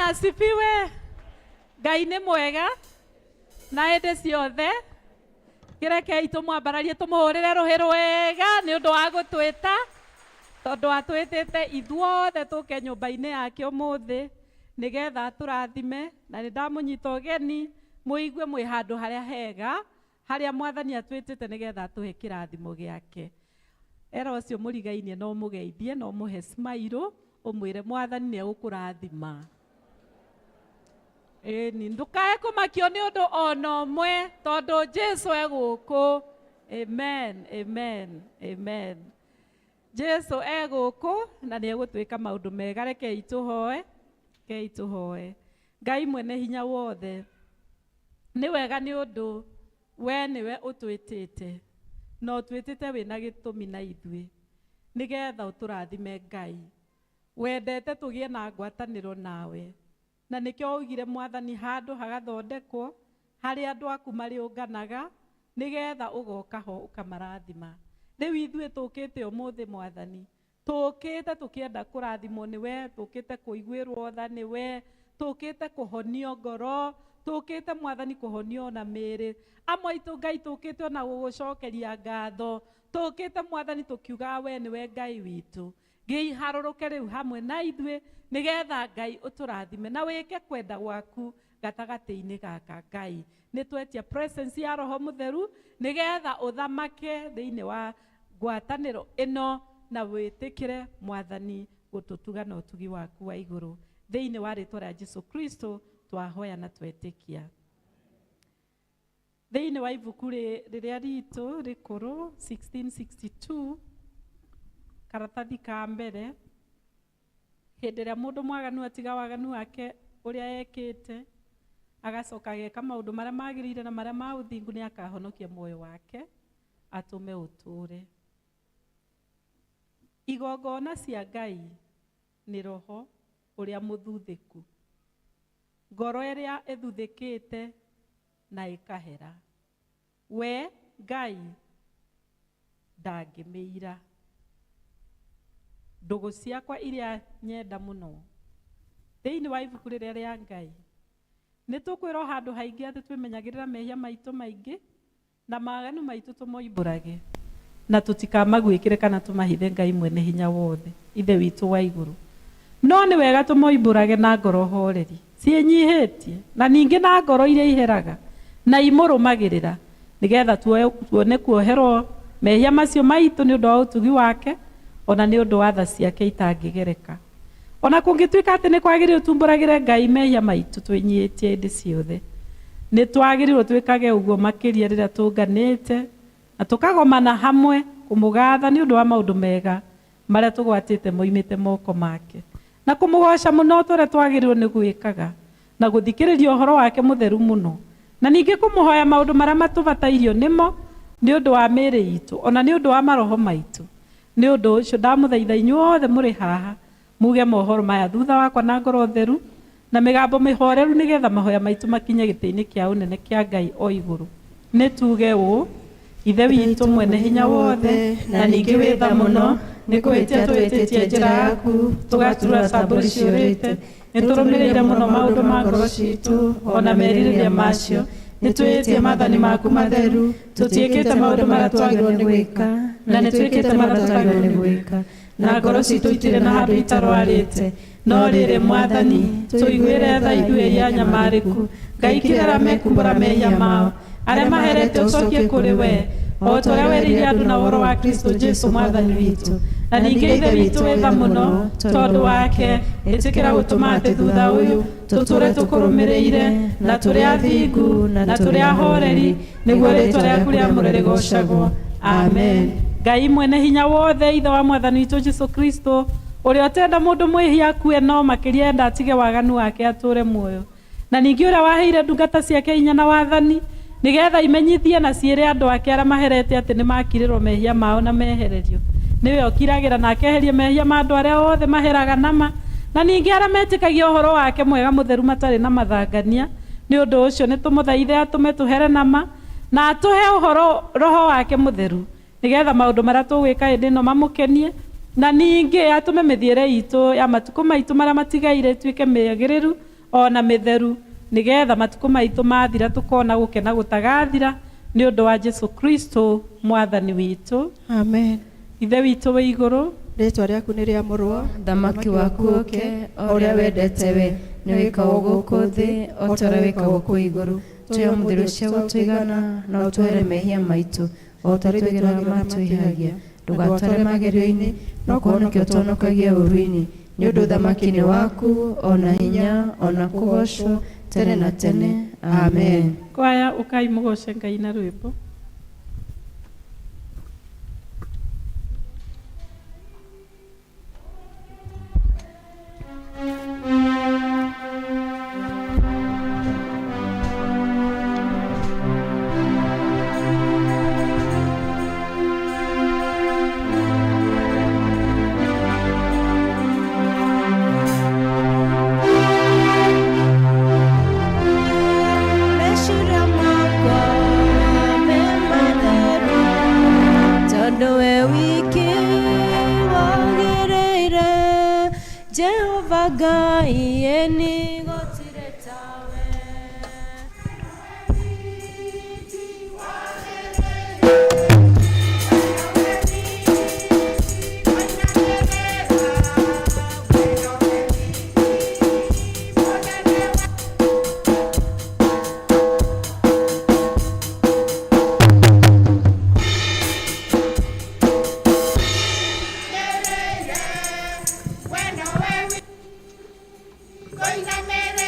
Asifiwe. Ngai nĩ mwega na hĩndĩ ciothe. Kĩrekei tũmwambararie tũmũhũrĩre rũhĩ rwega nĩ ũndũ wa gũtwĩta, tondũ atwĩtĩte ithuothe tũke nyũmba-inĩ yake ũmũthĩ nĩgetha atũrathime. Na nĩ ndamũnyita ũgeni mũigue mwĩ handũ harĩa hega, harĩa Mwathani atwĩtĩte nĩgetha atũhe kĩrathimo gĩake. Era ũcio mũrigainie na ũmũgeithie na ũmũhe smile, ũmwĩre Mwathani nĩ egũkũrathima. Ĩni, ndũkae kũmakio nĩ ũndũ ona ũmwe tondũ Jesu e gũkũ. Amen, amen, amen. Jesu e gũkũ na nĩ egũtwĩka maũndũ mega. Rekei tũhoe, rekei tũhoe. Ngai mwene hinya wothe, nĩ wega nĩ ũndũ we nĩwe ũtwĩtĩte, na ũtwĩtĩte wĩna gĩtũmi na ithuĩ, nĩgetha ũtũrathime Ngai. Wendete tũgĩe na ngwatanĩro nawe, na nĩkĩo waugire Mwathani handũ hagathondekwo harĩa andũ aku marĩũnganaga, nĩgetha ũgoka ho ũkamarathima. Rĩu ithuĩ tũkĩte ũmũthĩ Mwathani, tũkĩte tũkĩenda kũrathimwo nĩwe, tũkĩte kũiguĩrwo tha nĩwe, tũkĩte kũhonio ngoro, tũkĩte Mwathani kũhonio ona mĩĩrĩ. Amwe aitũ Ngai tũkĩte ona gũgũcokeria ngatho, tũkĩte Mwathani tũkiugaga we nĩwe Ngai witũ. Ngĩiharũrũke rĩu hamwe na ithuĩ, nĩgetha Ngai ũtũrathime na wĩke kwenda gwaku gatagatĩ-inĩ gaka. Ngai, nĩ twetia presence ya Roho Mũtheru, nĩgetha ũthamake thĩinĩ wa ngwatanĩro ĩno, na wĩtĩkĩre Mwathani gũtũtuga na ũtugi waku wa igũrũ. Thĩinĩ wa rĩtwa rĩa Jesu Kristo twahoya na twetĩkia. Thĩinĩ wa ibuku rĩrĩa ritũ rĩkũrũ 1662, karatathi ka mbere, hĩndĩ ĩrĩa mũndũ mwaganu atiga waganu wake ũrĩa ekĩte, agacoka ageka maũndũ marĩa magĩrĩire na marĩa ma ũthingu, nĩ akahonokia muoyo wake atũme ũtũũre. Igongona cia Ngai nĩ roho ũrĩa mũthuthĩku, ngoro ĩrĩa ĩthuthĩkĩte na ĩkahera. We Ngai ndangĩmĩira. Ndũgũ ciakwa iria nyenda mũno thĩinĩ wa ibuku rĩrĩa rĩa Ngai, nĩ tũkwĩrwo handũ haingĩ atĩ twĩmenyagĩrĩra mehia maitũ maingĩ na maaganu maitũ tũmoimbũrage, na tũtikamaguĩkĩre kana tũmahithe Ngai mwene hinya wothe, Ithe witũ wa igũrũ. No nĩ wega tũmoimbũrage na ngoro horeri, ciĩnyihĩtie, na ningĩ na ngoro iria iheraga na imũrũmagĩrĩra, nĩgetha tuone kuoherwo mehia macio maitũ nĩ ũndũ wa ũtugi wake, o na nĩ ũndũ wa tha ciake itangĩgereka. O na kũngĩtuĩka atĩ nĩ kwagĩrĩire tumbũragĩre Ngai mehia maitũ twĩnyihĩtie hĩndĩ ciothe, nĩ twagĩrĩirũo twĩkage ũguo makĩria rĩrĩa tũnganĩte na tũkagomana hamwe kũmũgatha nĩ ũndũ wa maũndũ mega marĩa tũgwatĩte moimĩte moko make, na kũmũgooca mũno o ta ũrĩa twagĩrĩirũo nĩ gwĩkaga, na gũthikĩrĩria ũhoro wake mũtheru mũno, na ningĩ kũmũhoya maũndũ marĩa matũbatairio nĩmo nĩ ũndũ wa mĩĩrĩ itũ, o na nĩ ũndũ wa maroho maitũ. Nĩ ũndũ ũcio ndamũthaitha inyuothe mũrĩ haha, muuge mohoro maya thutha wakwa na ngoro theru na mĩgambo mĩhoreru, nĩgetha mahoya maitũ makinye gĩtĩ-inĩ kĩa ũnene kĩa Ngai o igũrũ. Nĩ tuuge ũũ, Ithe witũ mwene hinya wothe, na ningĩ wĩ tha mũno, nĩ kũhĩtia tũhĩtĩtie njĩra yaku, tũgatura ta mbũri ciũrĩte. Nĩ tũrũmĩrĩire mũno maũndũ ma ngoro ciitũ, o na merirĩria macio. Nĩ twĩhĩtie maathani maku matheru, tũtiĩkĩte maũndũ marĩa twagĩrĩirwo nĩ gwĩka, na nĩ twĩkĩte marĩa tũtagĩrĩirwo nĩ gwĩka. Na ngoro ciitũ itirĩ na handũ itarwarĩte. No rĩrĩ, Mwathani, tũiguĩre tha ithuĩ ehia anyamarĩku. Ngai kira arĩa mekumbũra mehia mao, arĩa maherete ũcokie kũrĩ wee, o ta ũrĩa werĩire andũ na ũhoro wa Kristo Jesu Mwathani witũ. Na ningĩ Ithe witũ wĩ tha mũno, tondũ wake, ĩtĩkĩra gũtũma atĩ thutha ũyũ tũtũũre tũkũrũmĩrĩire, na tũrĩ athingu, na tũrĩ ahoreri, nĩguo rĩĩtwa rĩaku rĩamũre rĩgoocagwo. Amen. Ngai mwene hinya wothe, Ithe wa Mwathani witũ Jesu Kristo, ũrĩa ũtenda mũndũ mwĩhia akue, no makĩria enda atige waganu wake atũũre muoyo, na ningĩ ũrĩa waheire ndungata ciake hinya na wathani, nĩgetha imenyithie na ciĩre andũ ake arĩa maherete atĩ nĩmakirĩrwo mehia mao na mehererio. Nĩwe ũkiragĩra na akeheria mehia ma andũ arĩa othe maheraga na ma, na ningĩ arĩa metĩkagia ũhoro wake mwega mũtheru matarĩ na mathangania. Nĩ ũndũ ũcio nĩtũmũthaithe atũme tũhere na ma, na atũhe ũhoro Roho wake Mũtheru, nĩgetha maũndũ marĩa tũgwĩka hĩndĩ ĩno mamũkenie, na ningĩ atũme mĩthiĩre itũ ya matukũ maitũ marĩa matigaire ĩtuĩke mĩagĩrĩru. Ona mĩtheru, nĩgetha matukũ maitũ mathira tũkona gũkena gũtagathira nĩ ũndũ wa Jesu Kristo mwathani witũ. Amen. Ithe witũ wĩ igũrũ, rĩtwa rĩaku nĩ rĩamũrwo, Thamaki waku ũke, o ũrĩa wendete we nĩ wĩkagwo gũkũ thĩ o ta ũrĩa wĩkagwo kũu igũrũ. Tũhe ũmũthĩ ũcio gũtũigana, na ũtũhere mehia maitũ o ta ũrĩa twĩgĩraga matwĩhagia. Ndũgatware magerio-inĩ, no kũhonokia ũtũhonokagie ũũru-inĩ. Nĩ ũndũ ũthamaki nĩ waku, o na hinya, o na kũgoocwo tene na tene. Amen. Kwaya ũkai mũgoce Ngai na rwĩmbo. Meciria makwa me matheru, tondũ we wiki wagĩrĩire. Jehova Ngai, ĩni gũtirĩ tawe. Koinamere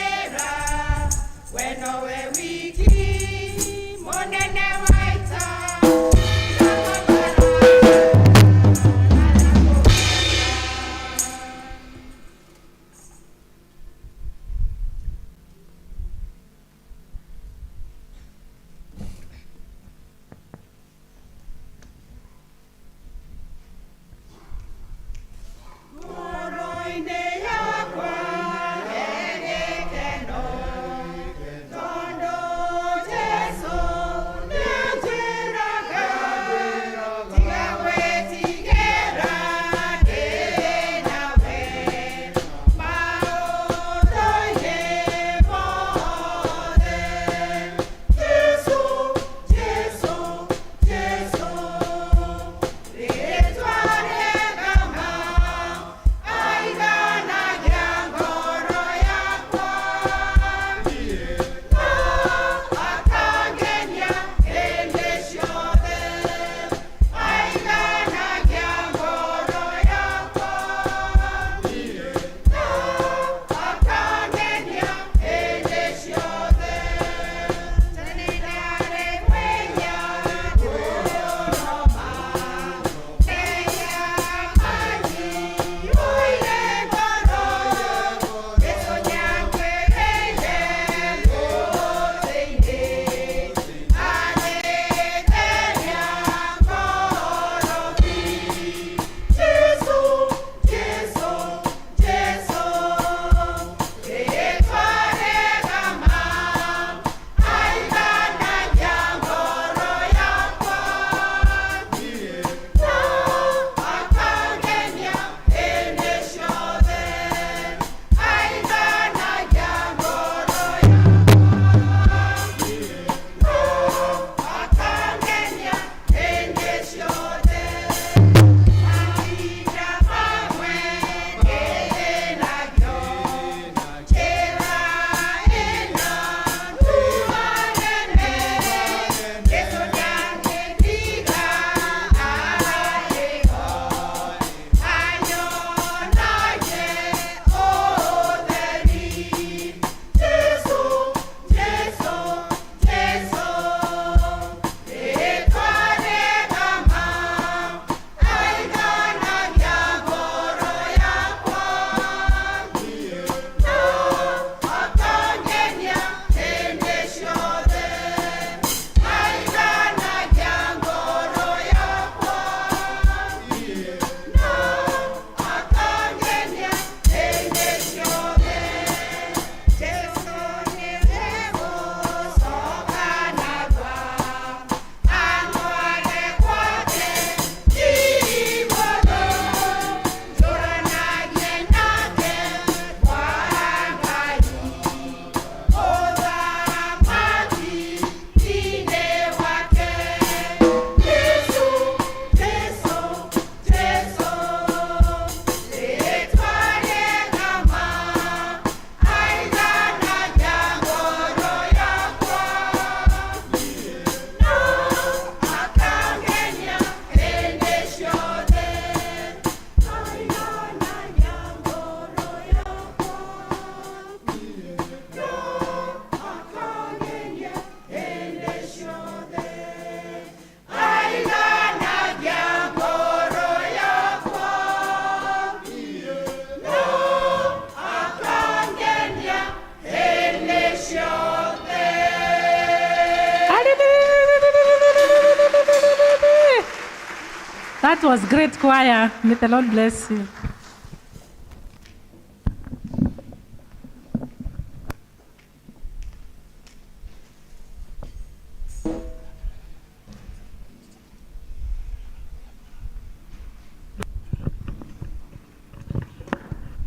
That was great choir. May the Lord bless you.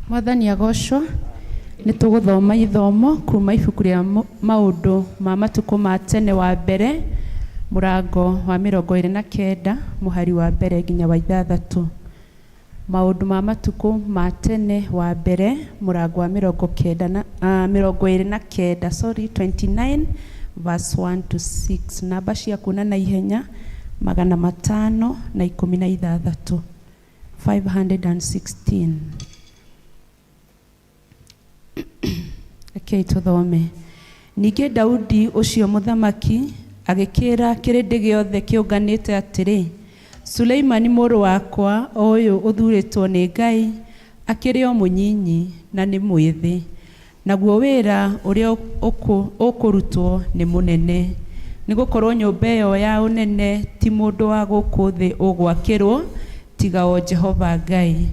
Mwathani agocwo. Nĩ tũgũthoma ithomo kuma ibuku rĩa maũndũ ma matukũ ma tene wa mbere, mũrango wa 29, mũhari wa mbere nginya wa 6. Maũndũ ma matukũ ma tene wa mbere, mũrango wa 90 na 29, sorry, 29 verse 1 to 6. Namba cia kuona na ihenya 516, 516. Rekei tũthome. Ningĩ Daudi ũcio mũthamaki agĩkĩra kĩrĩndĩ gĩothe kĩũnganĩte atĩrĩ, Suleimani mũrũ wakwa, o ũyũ ũthuurĩtwo nĩ Ngai, akĩrĩ o mũnyinyi na nĩ mwĩthĩ, naguo wĩra ũrĩa ũkũrutwo nĩ mũnene, nĩ gũkorwo nyũmba ĩyo ya ũnene ti mũndũ wa gũkũ thĩ ũgwakĩrwo, tiga o Jehova Ngai.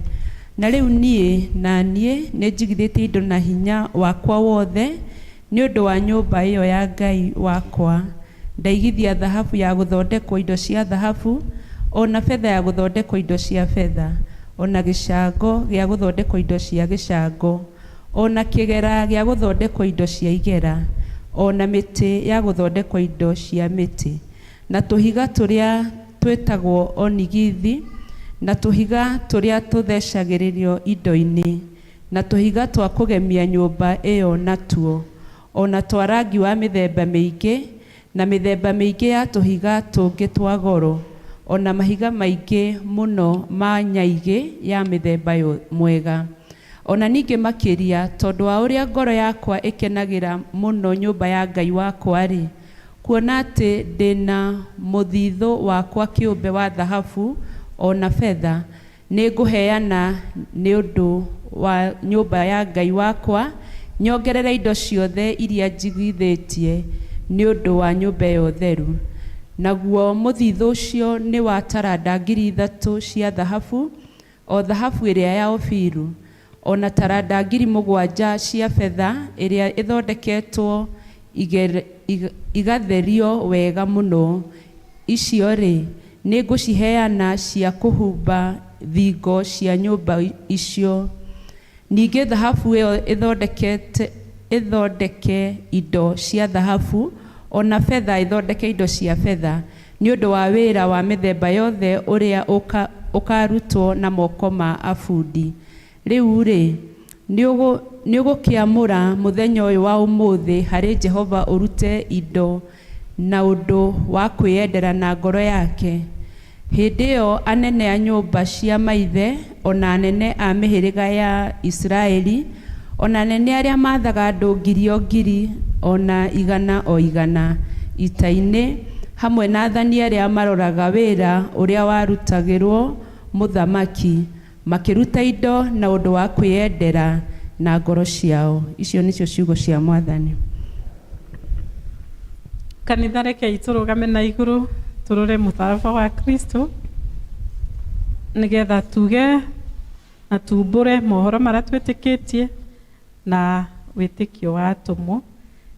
Na rĩu niĩ na niĩ nĩ njigithĩtie indo na hinya wakwa wothe nĩ ũndũ wa nyũmba ĩyo ya Ngai wakwa. Ndaigithia thahabu ya gũthondekwo indo cia thahabu, o na betha ya gũthondekwo indo cia betha, o na gĩcango gĩa gũthondekwo indo cia gĩcango, o na kĩgera gĩa gũthondekwo indo cia igera, o na mĩtĩ ya gũthondekwo indo cia mĩtĩ, na tũhiga tũrĩa twĩtagwo onigithi, na tũhiga tũrĩa tũthecagĩrĩrio indo-inĩ, na tũhiga twa kũgemia nyũmba ĩyo natuo, o na twa rangi wa mĩthemba mĩingĩ, na mĩthemba mĩingĩ ya tũhiga tũngĩ twa goro, o na mahiga maingĩ mũno ma nyaigĩ ya mĩthemba mwega. O na ningĩ makĩria, tondũ wa ũrĩa ngoro yakwa ĩkenagĩra mũno nyũmba ya Ngai wakwa-rĩ, kuona atĩ ndĩna mũthithũ wakwa kĩũmbe wa thahabu o na betha, nĩ ngũheana nĩ ũndũ wa nyũmba ya Ngai wakwa, nyongerere indo ciothe iria njigithĩtie nĩ ũndũ wa nyũmba ĩyo theru. Naguo mũthithũ ũcio nĩ wa taranda 3,000 cia thahabu, o thahabu ĩrĩa ya Ofiru, o na taranda 7,000 cia betha ĩrĩa ĩthondeketwo igatherio wega mũno. Icio-rĩ, nĩ ngũciheana cia kũhumba thingo cia nyũmba icio. Ningĩ thahabu ĩyo ĩthondeke indo cia thahabu, o na betha ĩthondeke indo cia betha, nĩ ũndũ wa wĩra wa mĩthemba yothe ũrĩa ũkarutwo na moko ma abundi. Rĩu-rĩ, nĩ ũgũkĩamũra mũthenya ũyũ wa ũmũthĩ harĩ Jehova ũrute indo na ũndũ wa kwĩyendera na ngoro yake. Hĩndĩ ĩyo anene a nyũmba cia maithe, o na anene a mĩhĩrĩga ya Isiraeli, o na anene arĩa maathaga andũ ngiri o ngiri, o na igana o igana ita-inĩ, hamwe na athani arĩa maroraga wĩra ũrĩa warutagĩrwo mũthamaki, makĩruta indo na ũndũ wa kwĩyendera na ngoro ciao. Icio nĩcio ciugo cia Mwathani. Kanitha, rekei tũrũgame na igũrũ tũrore mũtharaba wa Kristo, nĩgetha tuge na tumbũre mohoro marĩa twĩtĩkĩtie na wĩtĩkio wa atũmwo.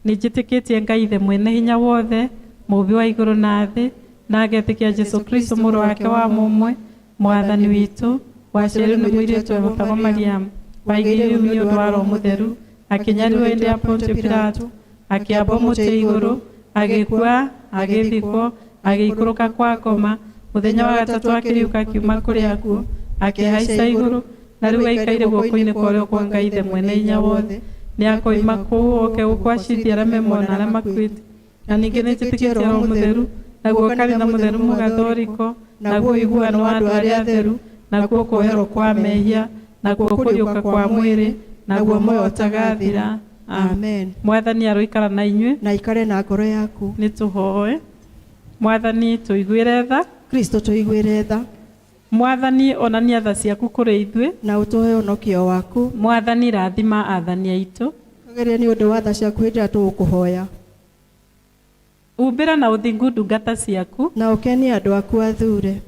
Nĩ njĩtĩkĩtie Ngai Ithe mwene hinya wothe, mũũmbi wa igũrũ na thĩ, na ngetĩkia Jesũ Kristo mũrũ wake wa mũmwe, Mwathani witũ, waciarirwo nĩ mũirĩtu wetagwo Mariamu, waigĩirwo nĩ ũndũ wa Roho Mũtheru, akĩnyarirwo hĩndĩ ya Pontio Pilato, akĩambwo mũtĩ igũrũ, agĩkua, agĩthikwo, agĩikũrũka kwa ngoma, mũthenya wa gatatũ akĩriũka akiuma kũrĩ akuũ, akĩhaica igũrũ, na rĩu aikaire guoko-inĩ kwa ũrĩo kwa Ngai Ithe mwene hinya wothe. Nĩ akoima kũu oke gũkũ acirithie arĩa me muoyo na arĩa makuĩte. Na ningĩ nĩ njĩtĩkĩtie Roho Mũtheru, naguo kanitha mũtheru mũgathoriko, naguo ũiguano wa andũ arĩa atheru, naguo kuoherwo kwa mehia, naguo kũriũka kwa mwĩrĩ, naguo muoyo ũtagathira. Amen. Mwathani aroikara na inyuĩ. Na ikare na ngoro yaku. Nĩ tũhoe. Mwathani tũiguĩre tha. Kristo tũiguĩre tha. Mwathani onania tha ciaku kũrĩ ithuĩ. Na ũtũhe ũnokio waku. Mwathani rathima athani aitũ. Kageria nĩ ũndũ wa tha ciaku hĩndĩ ĩrĩa tũgũkũhoya. Humbĩra na ũthingu ndungata ciaku. Na ũkenie andũ aku athure.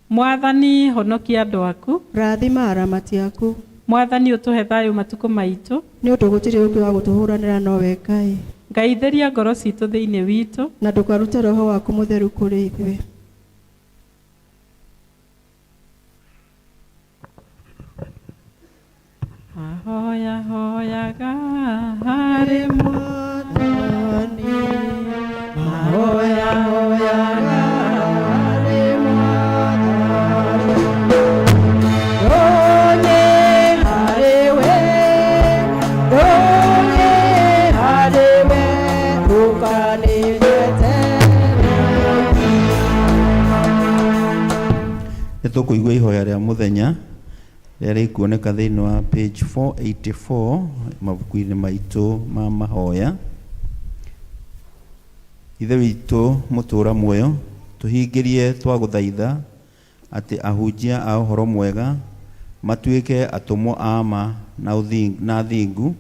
Mwathani honokia andũ aku. Rathima aramati aku. Mwathani ũtũhe thayũ matukũ maitũ. Nĩ ũndũ gũtirĩ ũngĩ wa gũtũhũranĩra nowe Ngai. Ngai theria ngoro citũ thĩinĩ witũ. Na ndũkarute roho waku mũtheru kũrĩ ithuĩ. Mahoya hoyaga harĩ Mwathani. Mahoya hoyaga harĩ Mwathani. Ndonye harĩ we, ndonye harĩ we, ũkanĩnyeterere. Nĩ tũkũigua ihoya rĩa mũthenya rĩrĩa rĩkuoneka thĩinĩ wa page 484 mabuku-inĩ maitũ ma mahoya. Ithe witũ mũtũũra muoyo, tũhingĩrie twagũthaitha atĩ ahunjia a ũhoro mwega matuĩke atũmwo a ma na thingu,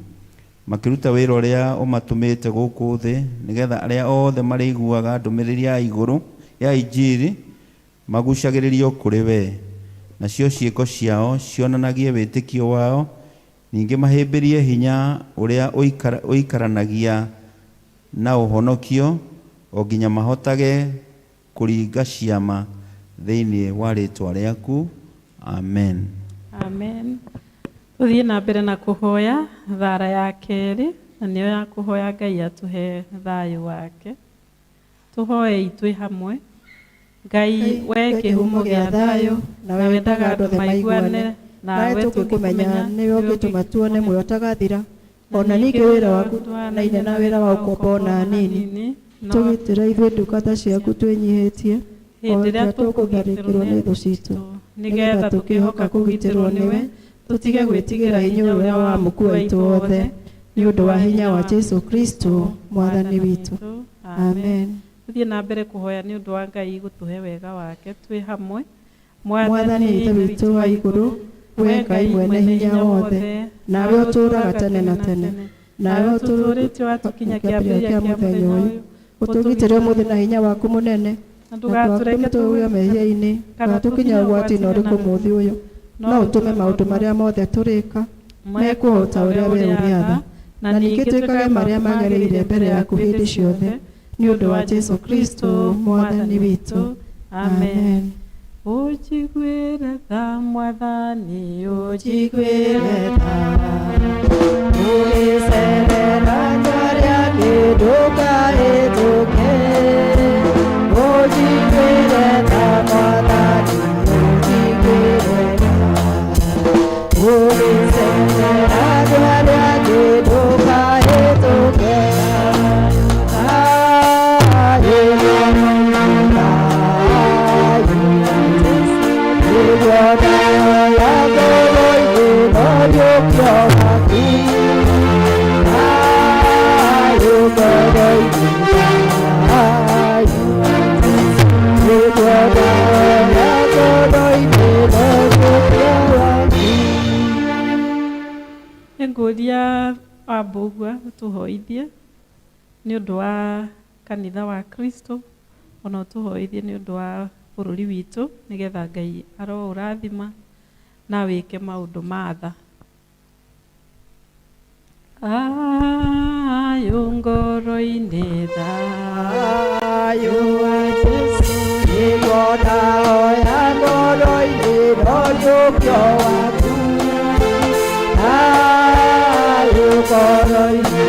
makĩruta wĩra ũrĩa ũmatũmĩte gũkũ thĩ, nĩgetha arĩa othe marĩiguaga ndũmĩrĩri ya igũrũ ya injiri magucagĩrĩrio kũrĩ we, nacio ciĩko ciao cionanagie wĩtĩkio wao, ningĩ mahĩmbĩrie hinya ũrĩa ũikaranagia na ũhonokio, o nginya mahotage kũringa ciama thĩinĩ wa rĩĩtwa rĩaku. Amen. Amen. Tũthiĩ na mbere na kũhoya thara ya kerĩ, na nĩyo ya kũhoya Ngai atũhe thayũ wake. Tũhoei twĩ hamwe. Ngai we kĩhumo gĩa thayũ, na wendaga andũ maiguane, nawe tũngĩkũmenya nĩwe ũngĩtũma tuone muoyo ũtagathira, ona ningĩ wĩra waku ndũhanaine na wĩra wa ũkombo ona nini. Tũgitĩre ithuĩ ndungata ciaku twĩnyihĩtie, o hĩndĩ ĩrĩa rĩrĩa tũkũtharĩkĩrwo nĩ thũ citũ, nĩgetha tũkĩhoka kũgitĩrwo nĩwe, tũtige gwĩtigĩra hinya ũrĩa wa mũku waitũ wothe, nĩ ũndũ wa hinya wa Jesũ Kristo Mwathani witũ. Amen. Tũthiĩ na mbere kũhoya nĩ ũndũ wa Ngai gũtũhe wega wake twĩ hamwe. Mwathani Ithe witũ wa igũrũ, we Ngai mwene hinya wothe, nawe ũtũũraga tene na tene, nawe ũtũũrĩte watũkinya kĩambĩrĩria kĩa mũthenya ũyũ, ũtũgitĩre ũmũthĩ na hinya waku mũnene, na na ndũgatũreke tũgwe mehia-inĩ, kana tũkinye ũgwati-inĩ ũrĩkũ mũthĩ ũyũ, no ũtũme maũndũ marĩa mothe tũrĩka mekwo o ta ũrĩa we ũrĩatha, na ningĩ twĩkage marĩa magĩrĩire mbere yaku hĩndĩ ciothe, nĩ ũndũ wa Jesũ Kristo Mwathani witũ. Amen. Ũnjiguĩre tha Mwathani, ũnjiguĩre tha, ũgĩcerera njarĩa ndũkahĩtũke, ũnjiguĩre tha Mwathani, ũnjiguĩre tha, ũgĩcerera njarĩa ndũkahĩtũke, Nĩngũria Wambũgua ũtũhoithie nĩ ũndũ wa kanitha wa Kristo, ona ũtũhoithie nĩ ũndũ wa bũrũri witũ, nĩgetha Ngai aroũrathima na wĩke maũndũ ma tha. Thayũ ngoro-inĩ, thayũ wa Jesũ, nĩguo ndahoya ngoro-inĩ ndoriũkio waku, thayũ ngoro-inĩ,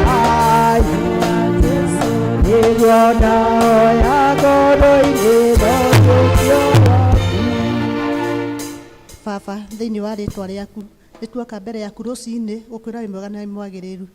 thayũ wa Jesũ, nĩguo ndahoya ngoro-inĩ ndoriũkio waku. Baba, thĩinĩ wa rĩtwa rĩaku nĩtuoka mbere yaku rũcinĩ gũkwĩra wĩ mwega na wĩ mwagĩrĩru,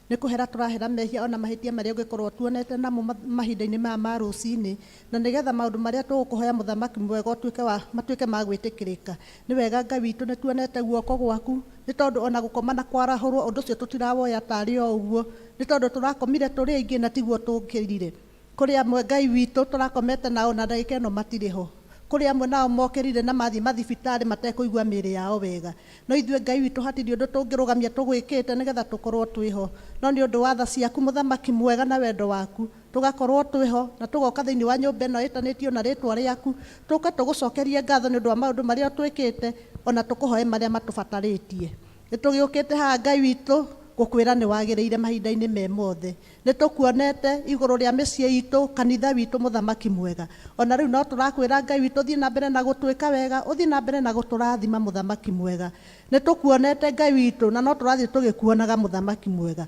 nĩ kũhera tũrahera mehia ona mahĩtia marĩa ũngĩkorwo tuonete namo mahinda-inĩ maya ma rũcinĩ, na nĩgetha maũndũ marĩa tũgũkũhoya mũthamaki mwega ũtuĩke wa matuĩke ma gwĩtĩkĩrĩka. Nĩ wega Ngai witũ nĩ tuonete guoko gwaku, nĩ tondũ ona gũkoma na kwarahũrwo ũndũ ũcio tũtirawoya tarĩ o ũguo, nĩ tondũ tũrakomire tũrĩ aingĩ na tiguo tũkĩrire. Kũrĩ amwe Ngai witũ tũrakomete nao na ndagĩka ĩno matirĩ ho. Kũrĩ amwe nao mokĩrire na mathiĩ mathibitarĩ matekũigua mĩĩrĩ yao wega. No ithuĩ Ngai witũ hatirĩ ũndũ tũngĩrũgamia tũgwĩkĩte nĩgetha tũkorwo twĩho. No nĩ ũndũ wa tha ciaku mũthamaki mwega na wendo waku, tũgakorwo twĩho na tũgoka thĩinĩ wa nyũmba ĩno ĩtanĩtio na rĩtwa rĩaku, tũke tũgũcokerie ngatho nĩ ũndũ wa maũndũ marĩa ũtwĩkĩte, ona tũkũhoe marĩa matũbatarĩtie. Nĩ tũgĩũkĩte haha Ngai witũ gũkwĩra nĩ wagĩrĩire mahinda-inĩ me mothe. Nĩ tũkuonete igũrũ rĩa mĩciĩ itũ, kanitha witũ mũthamaki mwega. Ona rĩu no tũrakwĩra Ngai witũ ũthiĩ na mbere na gũtwĩka wega, ũthiĩ na mbere na gũtũrathima mũthamaki mwega. Nĩ tũkuonete Ngai witũ na no tũrathiĩ tũgĩkuonaga mũthamaki mwega.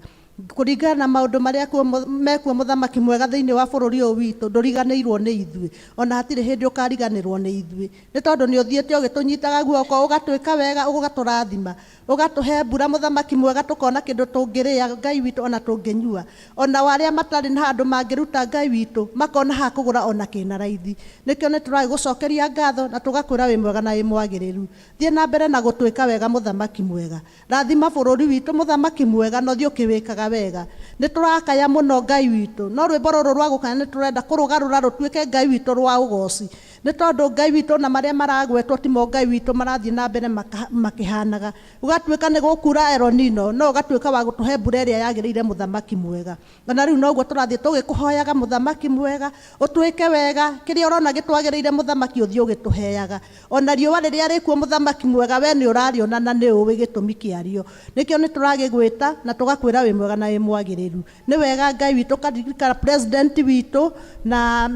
Kũringana na maũndũ marĩa mekuo mũthamaki mwega thĩinĩ wa bũrũri ũyũ witũ, ndũriganĩirwo nĩ ithuĩ. Ona hatirĩ hĩndĩ ũkariganĩrwo nĩ ithuĩ. Nĩ tondũ nĩ ũthiĩte ũgĩtũnyitaga guoko, ũgatwĩka wega, ũgatũrathima, ũgatũhe mbura mũthamaki mwega, tũkona kĩndũ tũngĩrĩa Ngai witũ ona tũngĩnyua. Ona arĩa matarĩ na handũ mangĩruta Ngai witũ, makona ha kũgũra ona kĩna raithi. Nĩkĩo nĩ tũragĩgũcokeria ngatho na tũgakwĩra wĩ mwega na wĩ mwagĩrĩru. Thiĩ na mbere na gũtwĩka wega mũthamaki mwega. Rathima bũrũri witũ mũthamaki mwega na ũthiĩ ũkĩwĩkaga wega. Nĩ tũrakaya mũno Ngai witũ, no rwĩmbo rũrũ rwa gũkaya nĩ tũrenda kũrũgarũra rũtuĩke Ngai witũ rwa ũgoci. Nĩ tondũ Ngai witũ na marĩa maragwetwo timo Ngai witũ marathiĩ na mbere makĩhanaga. Ũgatuĩka nĩ gũkura El Nino, no ũgatuĩka wa gũtũhe mbura ĩrĩa yagĩrĩire mũthamaki mwega. Na rĩu noguo tũrathiĩ tũgĩkũhoyaga mũthamaki mwega, ũtwĩke wega, kĩrĩa ũrona gĩtwagĩrĩire mũthamaki ũthiĩ ũgĩtũheaga. Ona riũa rĩrĩa rĩkuo mũthamaki mwega, we nĩ ũrarĩona na nĩ ũĩ gĩtũmi kĩarĩo. Nĩkĩo nĩ tũragĩgwĩta na tũgakwĩra wĩ mwega na wĩ mwagĩrĩru. Nĩ wega Ngai witũ karirikana president witũ na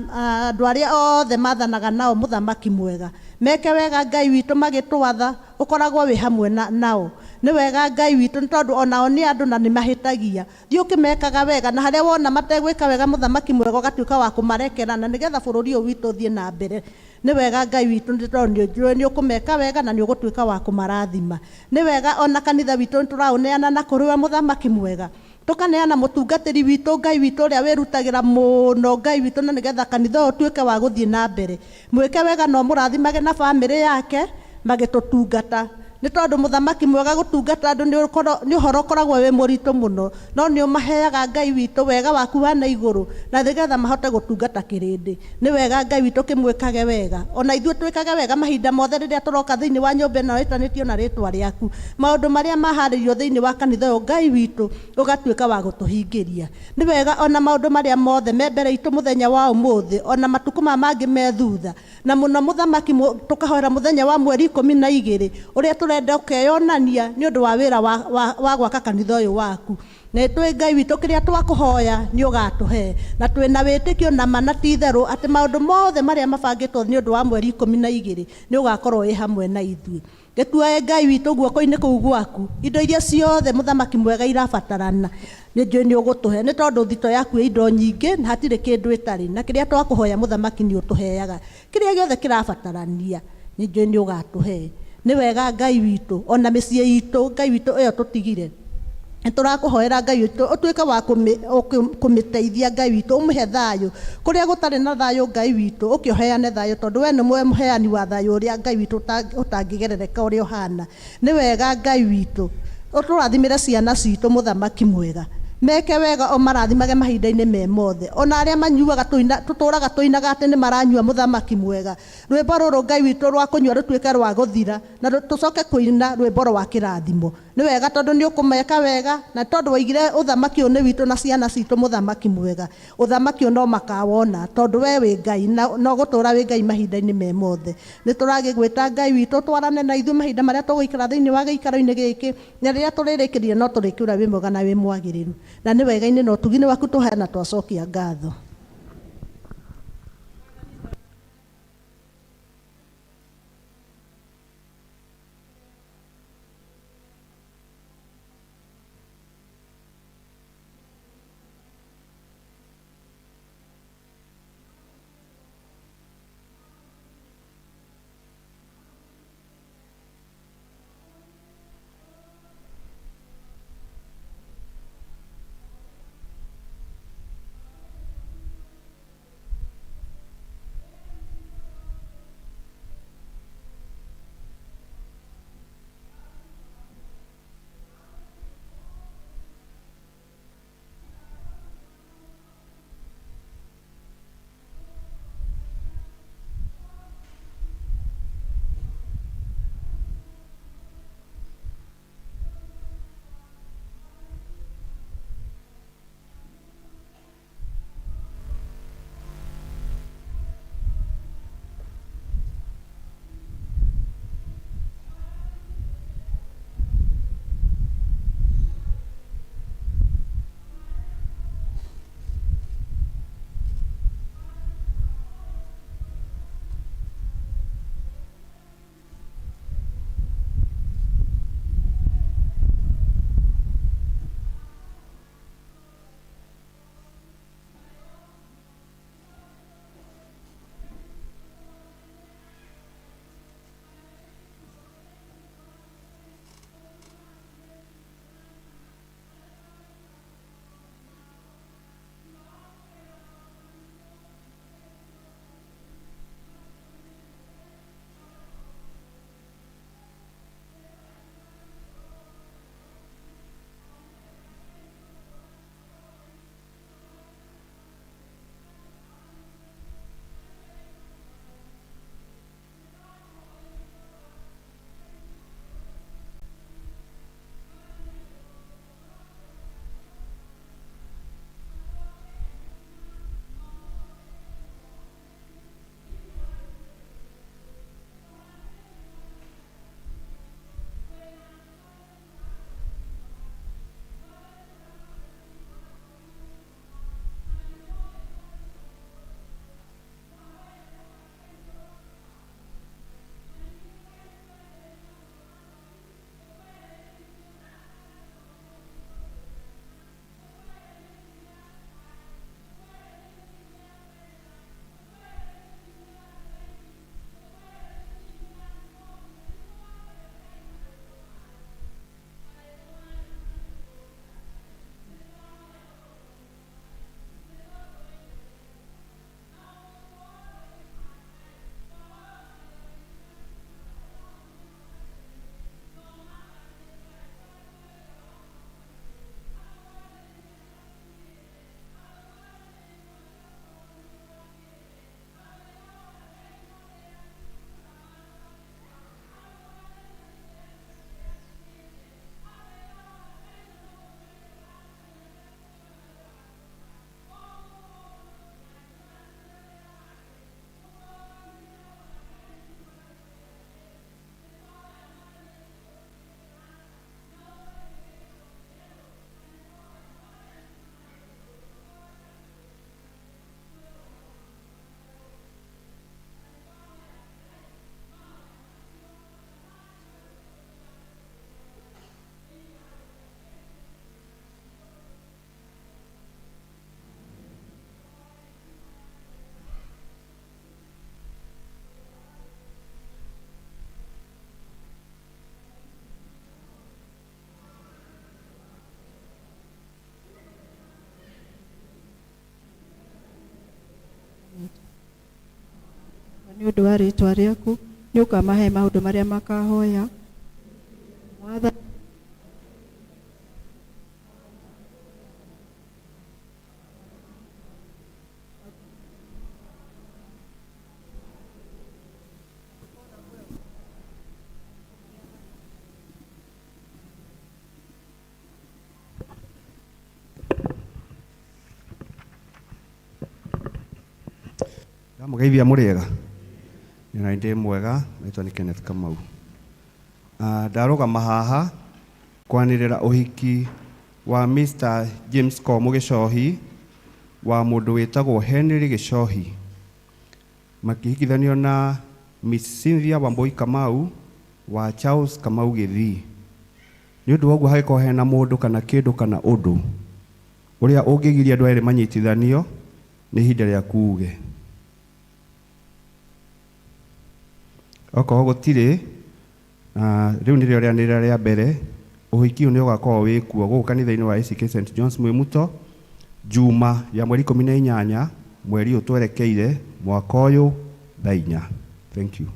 andũ arĩa othe mathanaga nao mũthamaki mwega. Meke wega Ngai witũ magĩtwatha, ũkoragwo wĩ hamwe nao. Nĩ wega Ngai witũ nĩ tondũ onao nĩ andũ na nĩ mahĩtagia. Thiĩ ũkĩmekaga wega na harĩa wona mategwĩka wega mũthamaki mwega ũgatuĩka wa kũmarekera na nĩgetha bũrũri ũyũ witũ ũthiĩ na mbere. Nĩ wega Ngai witũ nĩ tondũ nĩ ũĩ nĩ ũkũmeka wega na nĩ ũgũtuĩka wa kũmarathima. Nĩ wega ona kanitha witũ nĩ tũraũneana na kũrĩ we mũthamaki mwega. Tũkaneana mũtungatĩri witũ Ngai witũ ũrĩa wĩrutagĩra mũno Ngai witũ na nĩgetha kanitha ũyũ ũtuĩke wa gũthiĩ na mbere. Mwĩke wega na ũmũrathimage na bamĩrĩ yake magĩtũtungata. Nĩ tondũ mũthamaki mwega gũtungata andũ nĩ ũhoro ũkoragwo wĩ mũritũ mũno, no nĩ ũmaheaga Ngai witũ wega waku wa na igũrũ na nĩgetha mahote gũtungata kĩrĩndĩ. Nĩ wega Ngai witũ kĩmwĩkage wega. Ona ithuĩ twĩkage wega mahinda mothe rĩrĩa tũroka thĩinĩ wa nyũmba ĩno ĩtanĩtio na rĩtwa rĩaku. Maũndũ marĩa maharĩirio thĩinĩ wa kanitha ũyũ Ngai witũ ũgatuĩka wa gũtũhingĩria. Nĩ wega ona maũndũ marĩa mothe me mbere itũ mũthenya wa ũmũthĩ, ona matukũ maya mangĩ me thutha. Na mũno mũthamaki tũkahoera mũthenya wa mweri 12 ũrĩa tũrenda ũkeyonania nĩ ũndũ wa wĩra wa gwaka kanitha ũyũ waku. Na twĩ Ngai witũ kĩrĩa twakũhoya nĩ ũgatũhe. Na twĩna wĩtĩkio na ma na ti itherũ atĩ maũndũ mothe marĩa mabangĩtwo nĩ ũndũ wa mweri 12 nĩ ũgakorwo wĩ hamwe na ithuĩ. Gĩtuoe Ngai witũ guoko-inĩ kũu gwaku, indo iria ciothe mũthamaki mwega irabatarana nĩ njũĩ nĩ ũgũtũhe, nĩ tondũ thito yaku ĩ indo nyingĩ na hatirĩ kĩndũ ĩtarĩ, na kĩrĩa twakũhoya mũthamaki nĩ ũtũheaga. Kĩrĩa gĩothe kĩrabatarania nĩ njũĩ nĩ ũgatũhe. Nĩ wega Ngai witũ ona mĩciĩ itũ Ngai witũ ĩyo tũtigire. Nĩ tũrakũhoera Ngai witũ ũtuĩke wa kũmĩteithia Ngai witũ, ũmũhe thayũ. Kũrĩa gũtarĩ na thayũ Ngai witũ ũkĩũheane thayũ, tondũ we nĩwe mũheani wa thayũ ũrĩa Ngai witũ ũtangĩgerereka ũrĩa ũhana. Nĩ wega Ngai witũ ũtũrathimĩre ciana citũ mũthamaki mwega. Meke wega o marathimage mahinda-inĩ me mothe. Ona arĩa manyuaga tũtũraga tũinaga atĩ nĩ maranyua mũthamaki mwega. Rwĩmbo rũrũ Ngai witũ rwa kũnyua rũtuĩke rwa gũthira na tũcoke kũina rwĩmbo rwa kĩrathimo. Nĩ wega tondũ nĩ ũkũmeka wega na tondũ waigire ũthamaki ũyũ nĩ witũ na ciana citũ mũthamaki mwega. Ũthamaki ũyũ no makawona tondũ we wĩ Ngai na no gũtũra wĩ Ngai mahinda-inĩ me mothe. Nĩ tũragĩgwĩta Ngai witũ twarane na ithuĩ mahinda marĩa tũgũikara thĩinĩ wa gĩikaro-inĩ gĩkĩ, na rĩrĩa tũrĩrĩkĩria no tũrĩkĩũra wĩ mwega na wĩ mwagĩrĩru. Na nĩ wega-inĩ na ũtugi-inĩ waku tũheana twacokia ngatho. Nĩ ũndũ wa rĩĩtwa rĩaku nĩ ũkamahe maũndũ marĩa makahoya. Mwathani. Ndamũgeithia mũrĩega nĩ ndĩ mwega naitwa nĩ Kenneth Kamau. Ndarũgama haha kwanĩrĩra ũhiki wa Mr. James Komu Gĩcohi wa mũndũ wĩtagwo Henry Gĩcohi, makĩhikithanio na Miss Cynthia Wambui Kamau wa Charles Kamau Gĩthii. Nĩ ũndũ wa ũguo hangĩkorwo hena mũndũ kana kĩndũ kana ũndũ ũrĩa ũngĩgiria andũ erĩ manyitithanio, nĩ ihinda rĩaku uge. Okorwo gũtirĩ, rĩu nĩrĩo rĩanĩrĩra rĩa mbere. Ũhiki ũyũ nĩ ũgakorwo wĩ kuo gũkũ kanitha-inĩ wa ACK St John's Mwimuto, Juma ya mweri 18 mweri ũyũ twerekeire mwaka ũyũ thaa 4. Thank you.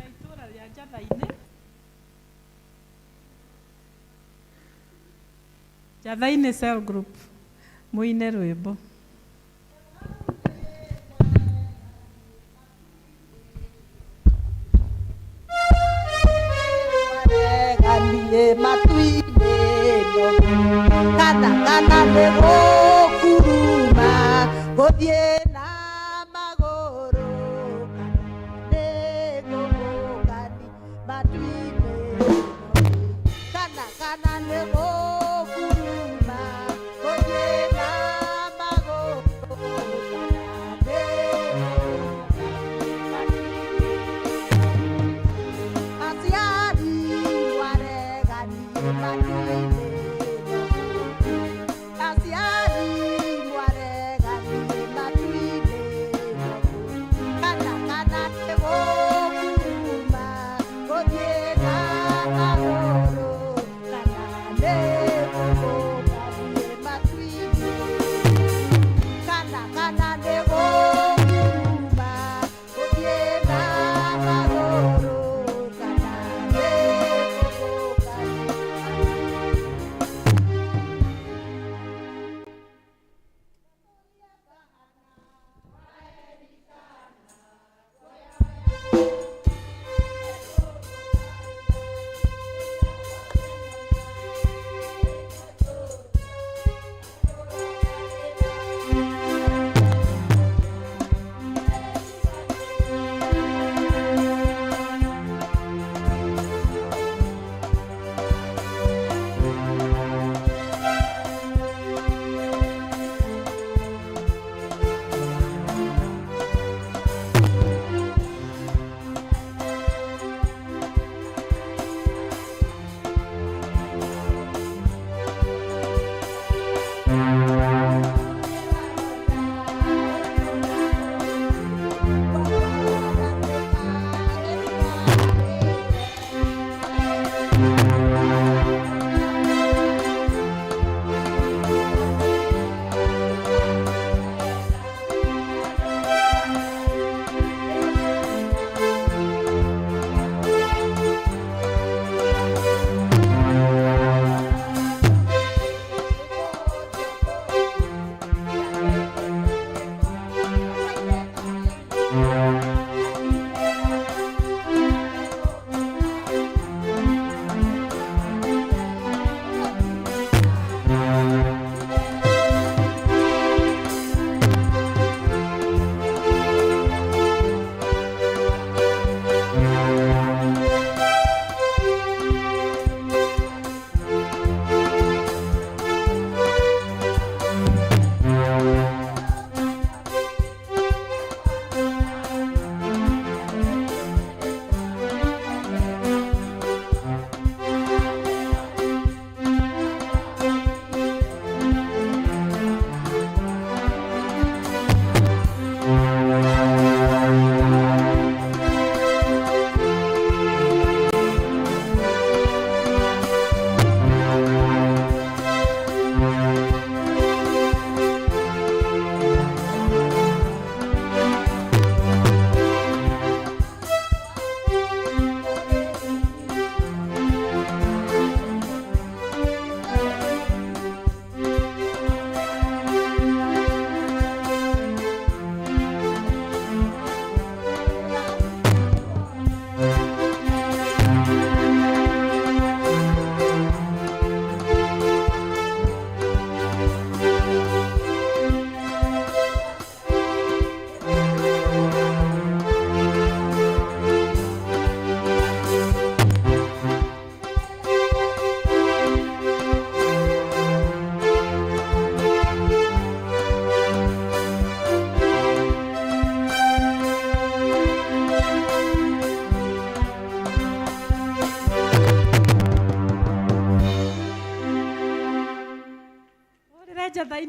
Itũra rĩa Njatha-inĩ. Njatha-inĩ cell group mũine rwĩmbo. Mareganie matu-inĩ no kana kana nĩ gũkuruma gũthiĩ na magũrũ, kana nĩ gũgũkani matu-inĩ no kana kana nĩ gũkuruma gũthiĩ na magũrũ, kana nĩ aciari mwareganie matu-inĩ no aciari mwareganie matu-inĩ.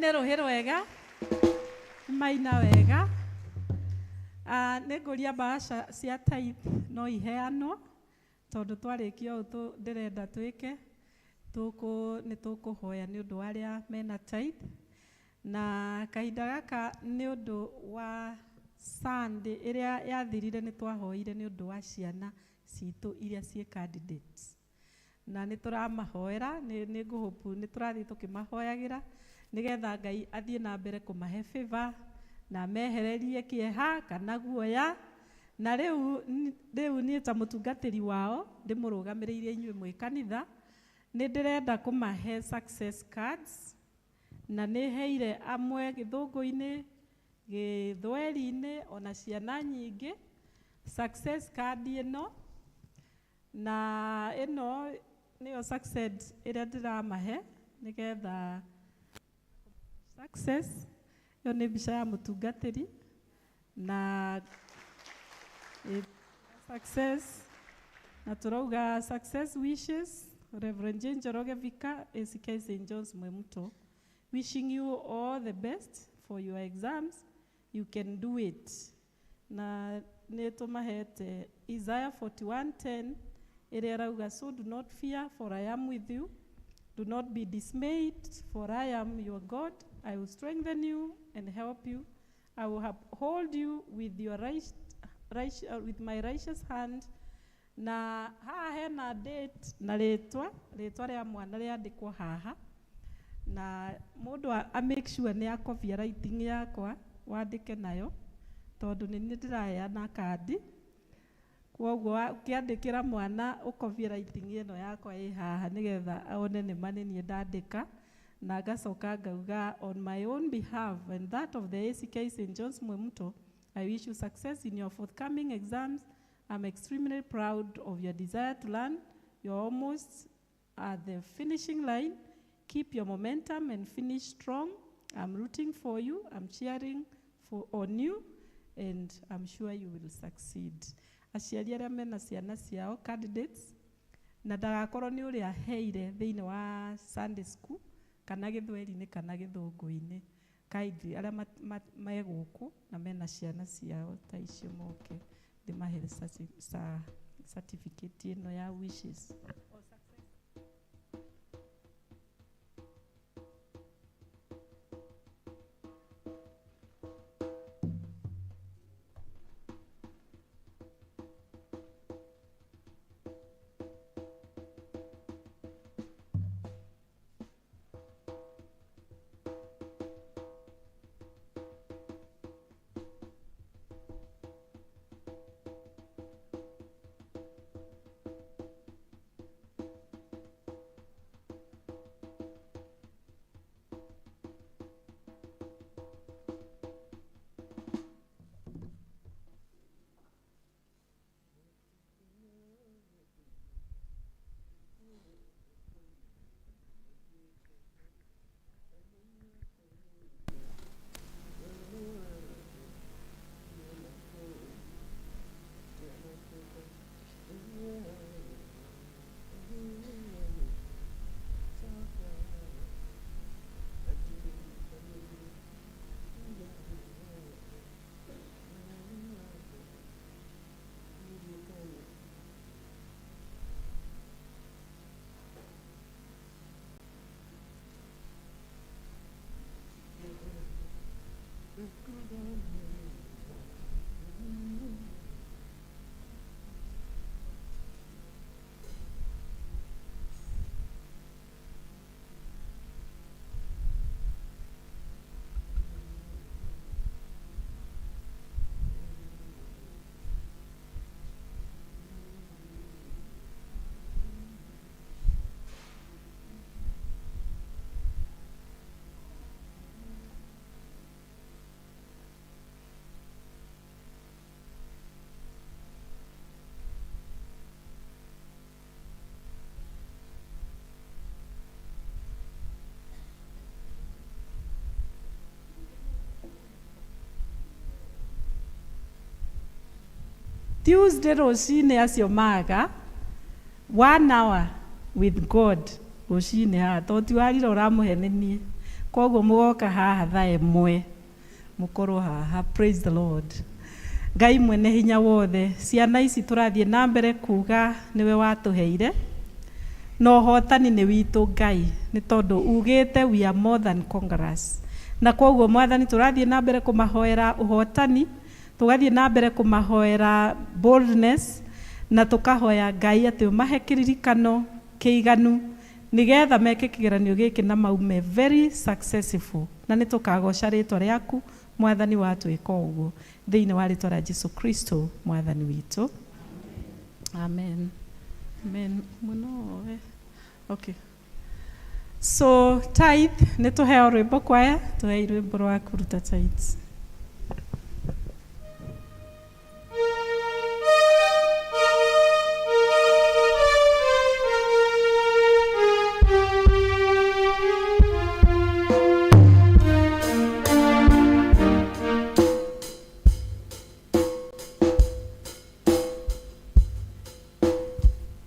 Maine rũhĩ rwega, maina wega. Nĩ ngũria mbaca cia tithe no iheanwo tondũ twarĩkia ũũ ndĩrenda twĩke nĩ tũkũhoya nĩ ũndũ wa arĩa mena tithe. Na kahinda gaka nĩ ũndũ wa Sunday ĩrĩa yathirire nĩ twahoire nĩ ũndũ wa ciana citũ iria ciĩ candidates. Na nĩ tũramahoera, nĩ ngũhope nĩ tũrathiĩ tũkĩmahoyagĩra nĩgetha Ngai athiĩ na mbere kũmahe favor na mehererie kĩeha kana guoya. Na rĩu niĩ ta mũtungatĩri wao ndĩmũrũgamĩrĩire inyuĩ mwĩ kanitha, nĩ ndĩrenda kũmahe success cards, na nĩ heire amwe gĩthũngũ-inĩ, gĩthweri-inĩ, ona ciana nyingĩ success card ĩno. Na ĩno nĩyo success ĩrĩa ndĩramahe nĩgetha success ĩyo nĩ mbica ya mũtungatĩri na success, na tũrauga success wishes Reverend Jane Njoroge Vika, ACK St. John's Mwimuto, wishing you all the best for your exams. You can do it. Na nĩ tũmahete Isaiah 41:10 ĩrĩa ĩrauga, so do not fear, for I am with you. Do not be dismayed, for I am your God. I will strengthen you and help you. I will uphold you with your right, right, with my righteous hand. Na haha hena date na rĩtwa rĩa mwana rĩandĩkwo haha. Na mũndũ a make sure nĩ akobia writing yakwa wandĩke nayo, tondũ nĩ niĩ ndĩraheana kandi. Kwoguo ũkĩandĩkĩra mwana ũkobie writing ĩno yakwa ĩ haha nĩgetha one nĩ ma nĩ niĩ ndandĩka. Na ngacoka ngauga on my own behalf and that of the ACK St. John's Mwimuto, I wish you success in your forthcoming exams. I'm extremely proud of your desire to learn. You're almost at the finishing line. Keep your momentum and finish strong. I'm rooting for you. I'm cheering on you, and I'm sure you will succeed. Aciari arĩa mena ciana ciao candidates, na ndagakorwo nĩ ũrĩa heire thĩinĩ wa Sunday school kana gĩthweri-inĩ kana gĩthũngũ-inĩ. Kindly arĩa me gũkũ na mena ciana ciao ta icio moke ndĩmahe certificate ĩno ya wishes. Tuesday rũcinĩ acio maga 1 hour with God rũcinĩ haha, tondũ ti warira ũramũhe nĩ niĩ. Koguo mũgoka haha thaa 1 mũkorwo haha. Praise the Lord. Ngai mwene hinya wothe, ciana ici tũrathiĩ na mbere kuga nĩwe watũheire, na ũhotani nĩ witũ Ngai, nĩ tondũ ugĩte we are more than conquerors. Na koguo Mwathani tũrathiĩ na mbere kũmahoera ũhotani, tũgathiĩ na mbere kũmahoera boldness, na tũkahoya Ngai atĩ ũmahe kĩririkano kĩiganu nĩgetha meke kĩgeranio gĩkĩ na maume very successful, na nĩ tũkagoca rĩtwa rĩaku Mwathani watwĩka ũguo thĩinĩ wa rĩtwa rĩa Jesu Kristo Mwathani witũ. Amen. Amen. Mũno we. Okay. So tithe nĩ tũheo rwĩmbo kwaya, tũhei rwĩmbo rwa kũruta tithes.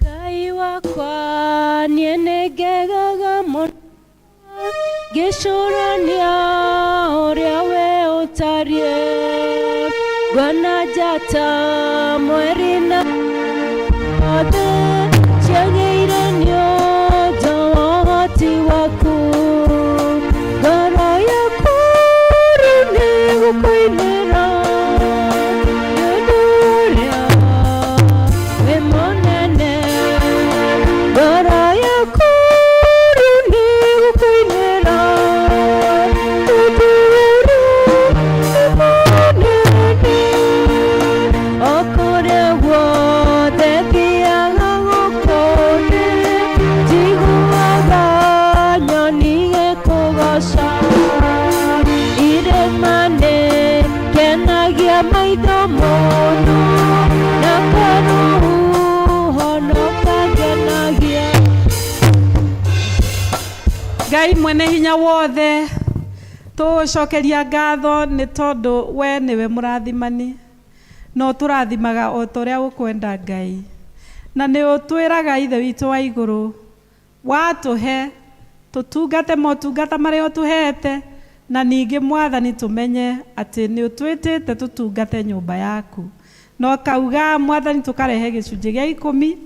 Ngai wakwa niĩ nĩngegaga mũno ngĩcũrania ũrĩa we ũtariĩ, nguona njata mweri na othe ciagĩire nĩ ũndũ wa ũhoti waku. Ngoro yakwa rĩu nĩĩgũkũinĩra nĩ ũndũ ũrĩa wĩ mũnene. Ngoro yakwa rĩu nĩĩgũkũinĩra nĩ ũndũ ũrĩa wĩ mũnene. O kũrĩa guothe thiaga gũkũ thĩ, njiguaga nyoni igĩkũgooca. Irĩma nĩkenagia maitho mũno, na karũhuho no kangenagia. Ngai mwene hinya wothe, tũgũcokeria ngatho nĩ tondũ we nĩwe mũrathimani, na ũtũrathimaga o ta ũrĩa ũkwenda Ngai. Na nĩ ũtwĩraga Ithe witũ wa igũrũ, watũhe tũtungate motungata marĩa ũtũhete, na ningĩ Mwathani tũmenye atĩ nĩ ũtwĩtĩte tũtungate nyũmba yaku. Na ũkauga Mwathani tũkarehe gĩcunjĩ gĩa 10,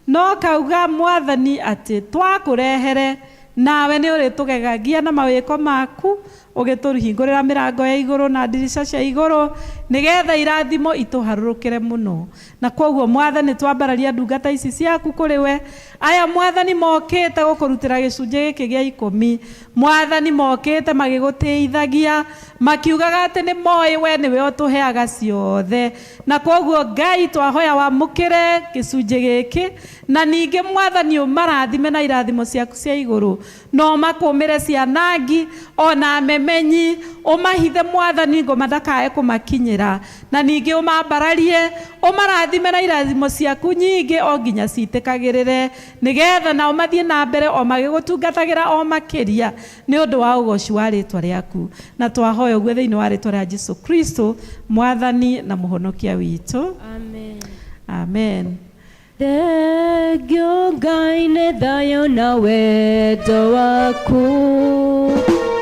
na ũkauga Mwathani atĩ twakũrehere nawe nĩ ũrĩtũgegagia na mawĩko maku, ũgĩtũhingũrĩra mĩrango ya igũrũ na ndirica cia igũrũ, nĩgetha irathimo itũharũrũkĩre mũno. Na koguo Mwathani twambararia ndungata ici ciaku kũrĩ we, aya Mwathani mokĩte gũkũrutĩra gĩcunjĩ gĩkĩ gĩa 10, Mwathani mokĩte magĩgũtĩithagia, makiugaga atĩ nĩ moĩ we nĩwe ũtũheaga ciothe. Na koguo Ngai twahoya wamũkĩre gĩcunjĩ gĩkĩ, na ningĩ Mwathani ũmarathime na irathimo ciaku cia igũrũ, na ũmakũmĩre cianangi ona memenyi, ũmahithe Mwathani ngoma ndakae kũmakinyĩra, na ningĩ ũmambararie, ũmarathime na irathimo ciaku nyingĩ o nginya citĩkagĩrĩre, nĩgetha nao mathiĩ na mbere o magĩgũtungatagĩra o makĩria nĩ ũndũ wa ũgoci wa rĩtwa rĩaku. Na twahoya ũguo thĩinĩ wa rĩtwa rĩa Jesu Kristo Mwathani na Mũhonokia witũ. Amen. Amen. Thengiũ Ngai nĩ thayũ na wendo waku.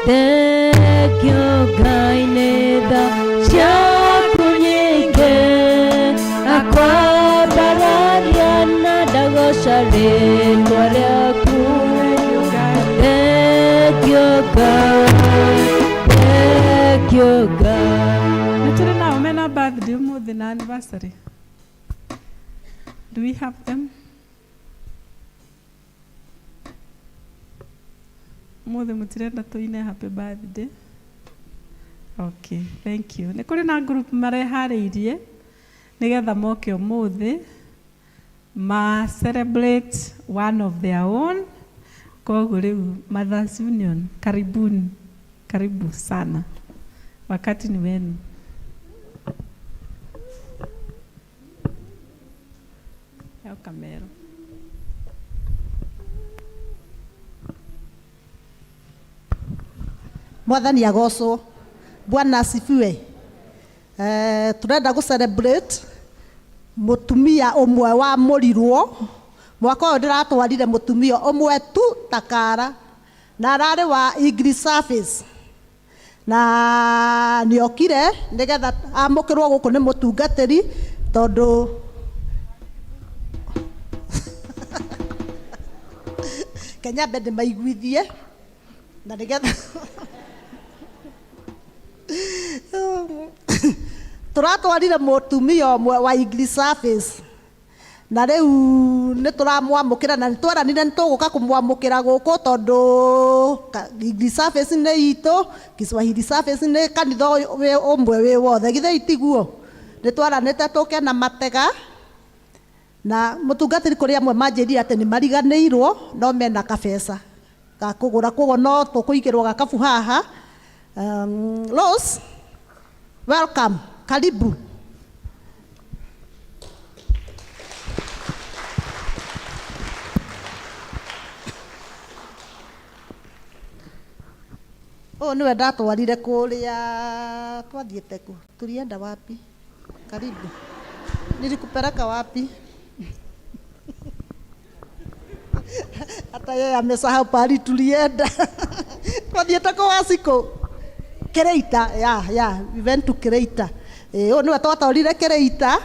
Thengiũ Ngai nĩ tha ciaku nyingĩ, akwambararia na ndagoca rĩtwa rĩaku. Thengiũ Ngai, thengiũ Ngai. Nĩ tũrĩ nao mena birthday ũmũthĩ na anniversary. Do we have them? Ũmũthĩ mũtirenda tũine happy birthday? Okay, thank you. Nĩ kũrĩ na group mareharĩirie nĩgetha moke ũmũthĩ ma celebrate one of their own. Koguo rĩu Mothers Union, karibuni, karibu sana. Wakati ni wenu. Heo kamero. Mwathani agocwo. Bwana asifiwe. Turenda gũ celebrate mũtumia ũmwe wa mũrirwo. Mwaka ũyũ ndĩratwarire mũtumia ũmwe tu takara. Na ararĩ wa English Service. Na nĩokire nĩgetha amũkĩrwo gũkũ nĩ mũtungatĩri tondũ Kenya mbe ndĩmaiguithie na nĩgetha tũratwarire mũtumia ũmwe wa English Service na rĩu nĩ tũramwamũkĩra na nĩ tweranire nĩ tũgũka kũmwamũkĩra gũkũ tondũ English Service nĩ itũ, Kiswahili Service nĩ kanitha ũmwe wĩ wothe, githĩ itiguo? Nĩ twaranĩte tũke na matega na mũtungatĩri kũrĩ amwe manjĩrire atĩ nĩ mariganĩirwo no mena kabeca ga kũgũra, koguo no tũkũigĩrwo gakabu haha. Rose, welcome, karibu. Ũyũ nĩwe ndatwarire kũrĩa twathiĩte kũ? Tulienda wapi? Karibu. Nilikupeleka wapi? Hata yeye amesahau pahali tulienda. Twathiĩte kũ Wacikũ? Kereita, yeah, we went to Kereita. Ũyũ nĩwe twatwarire Kereita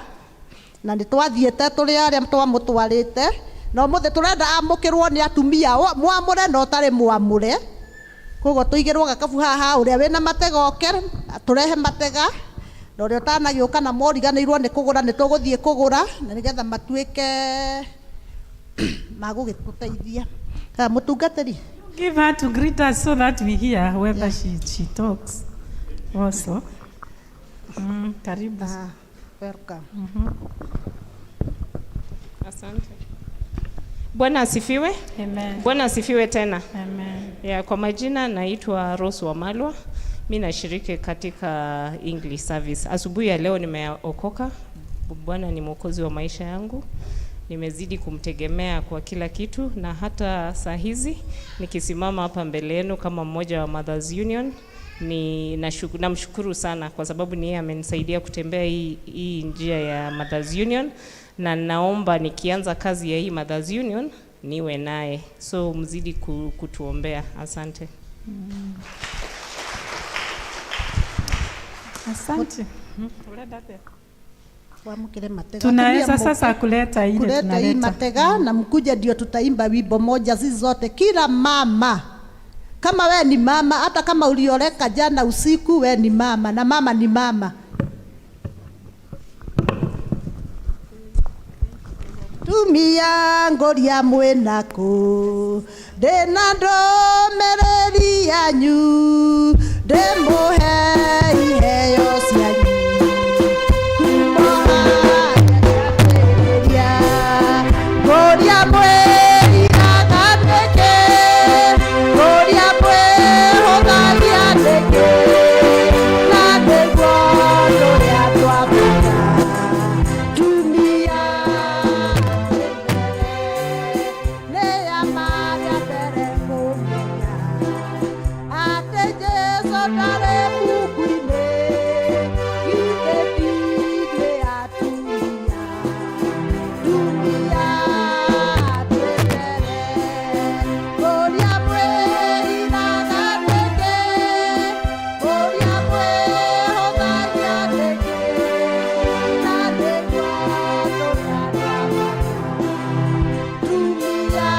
na nĩ twathiĩte tũrĩ arĩa twamũtwarĩte na ũmũthĩ tũrenda amũkĩrwo nĩ atumia mwamũre na ũtarĩ mwamũre. Koguo tũigĩrwo gakabu haha ũrĩa wĩna matega oke tũrehe matega na ũrĩa ũtanagĩũka na moriganĩirwo nĩ kũgũra nĩ tũgũthiĩ kũgũra na nĩgetha matuĩke magũgĩtũteithia. Mũtungatĩri. Give her to greet us so that we hear whether she talks also. Karibu. Welcome. Asante. Bwana asifiwe. Amen. Bwana asifiwe tena. Amen. Yeah, kwa majina naitwa Rose Wamalwa. Mimi nashiriki katika English Service. Asubuhi ya leo nimeokoka. Bwana ni mwokozi wa maisha yangu. Nimezidi kumtegemea kwa kila kitu na hata saa hizi nikisimama hapa mbele yenu kama mmoja wa Mothers Union ni namshukuru sana kwa sababu ni yeye amenisaidia kutembea hii njia ya Mothers Union, na naomba nikianza kazi ya hii Mothers Union niwe naye. So mzidi kutuombea. Asante. Asante. Twamũkĩre matega. Tunaweza sasa kuleta ile kuleta hii tunaleta. matega na mkuje ndio tutaimba wimbo moja sisi zote. Kila mama, kama we ni mama, hata kama ulioleka jana usiku, we ni mama na mama ni mama. Tumia ngoria mwĩnaku ndĩna ndũmĩrĩri yanyu ndĩmũhe iheo cianyu. Ngoria mwĩriraga nĩkĩ? Ngoria mwĩhũthagia nĩkĩ? Na nĩguo tũrĩa twabata. Tumia nĩ ama rĩa mbere kũmenya atĩ Jesũ ndarĩ muku-inĩ, githĩ ti ithuĩ atumia. Tumia twĩmbere, kũrĩa mwĩriraga nĩkĩ? Kũrĩa mwĩhũthagia nĩkĩ? Na nĩguo tũrĩa twabata. Tumia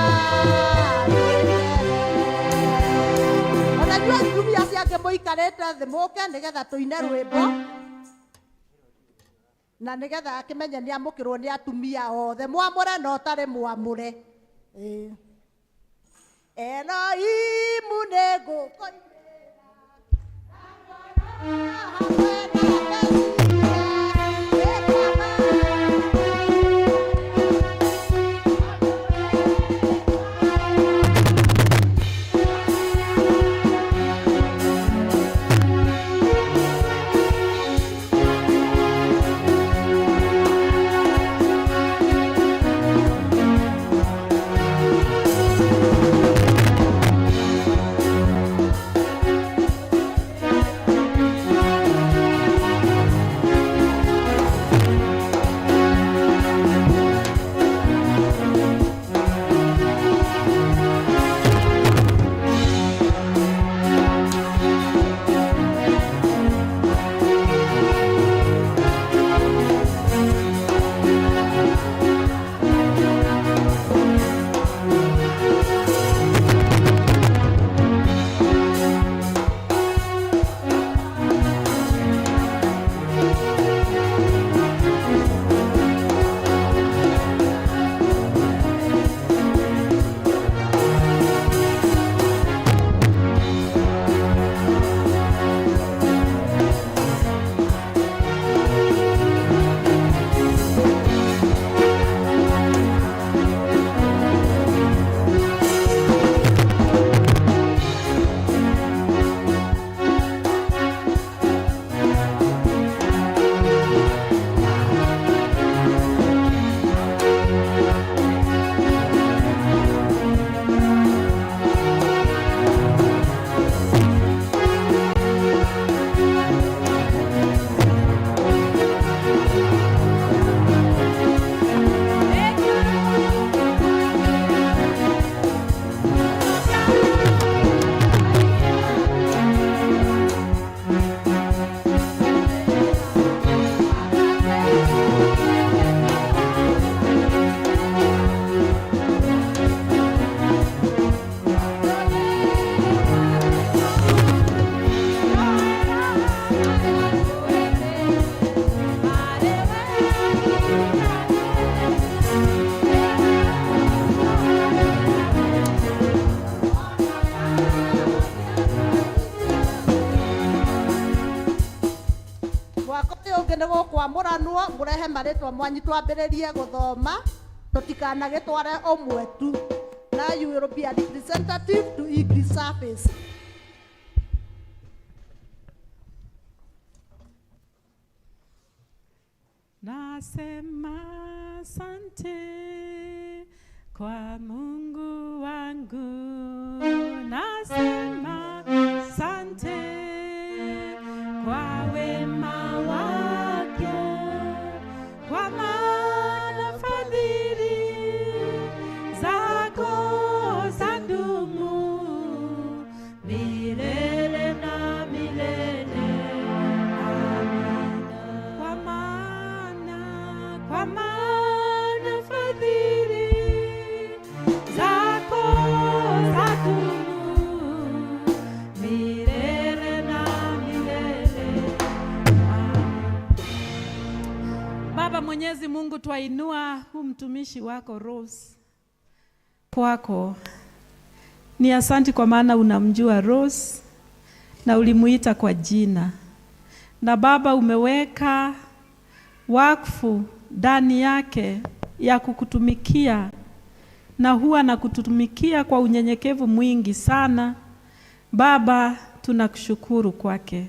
twĩmbere. Ona inyuĩ atumia acio angĩ mũikarĩte thĩ mũke nĩgetha tũine rwĩmbo na nĩgetha akĩmenye nĩ amũkĩrwo nĩ atumia othe, mwamũre na ũtarĩ mwamũre. Elohimu nĩ ngũkũinĩra hamwe na Mesia, Mwaka ũyũ ũngĩ nĩ gũkwamũranwo mũrehe marĩtwa mwanyu twambĩrĩrie gũthoma tũtikanagĩtware ũmwe tu. Now you will be a representative to English service. Nasema asante kwa Mungu wangu, nasema asante kwa wema wake, kwa maana fadhili zako zadumu milele na milele. Amina. Kwa maana fadhili zako zadumu milele na milele. Amen. Baba Mwenyezi Mungu, twainua huu mtumishi wako Rose kwako. Ni asanti kwa maana unamjua Rose na ulimuita kwa jina. Na Baba umeweka wakfu ndani yake ya kukutumikia, na huwa na kutumikia kwa unyenyekevu mwingi sana. Baba, tunakushukuru kwake,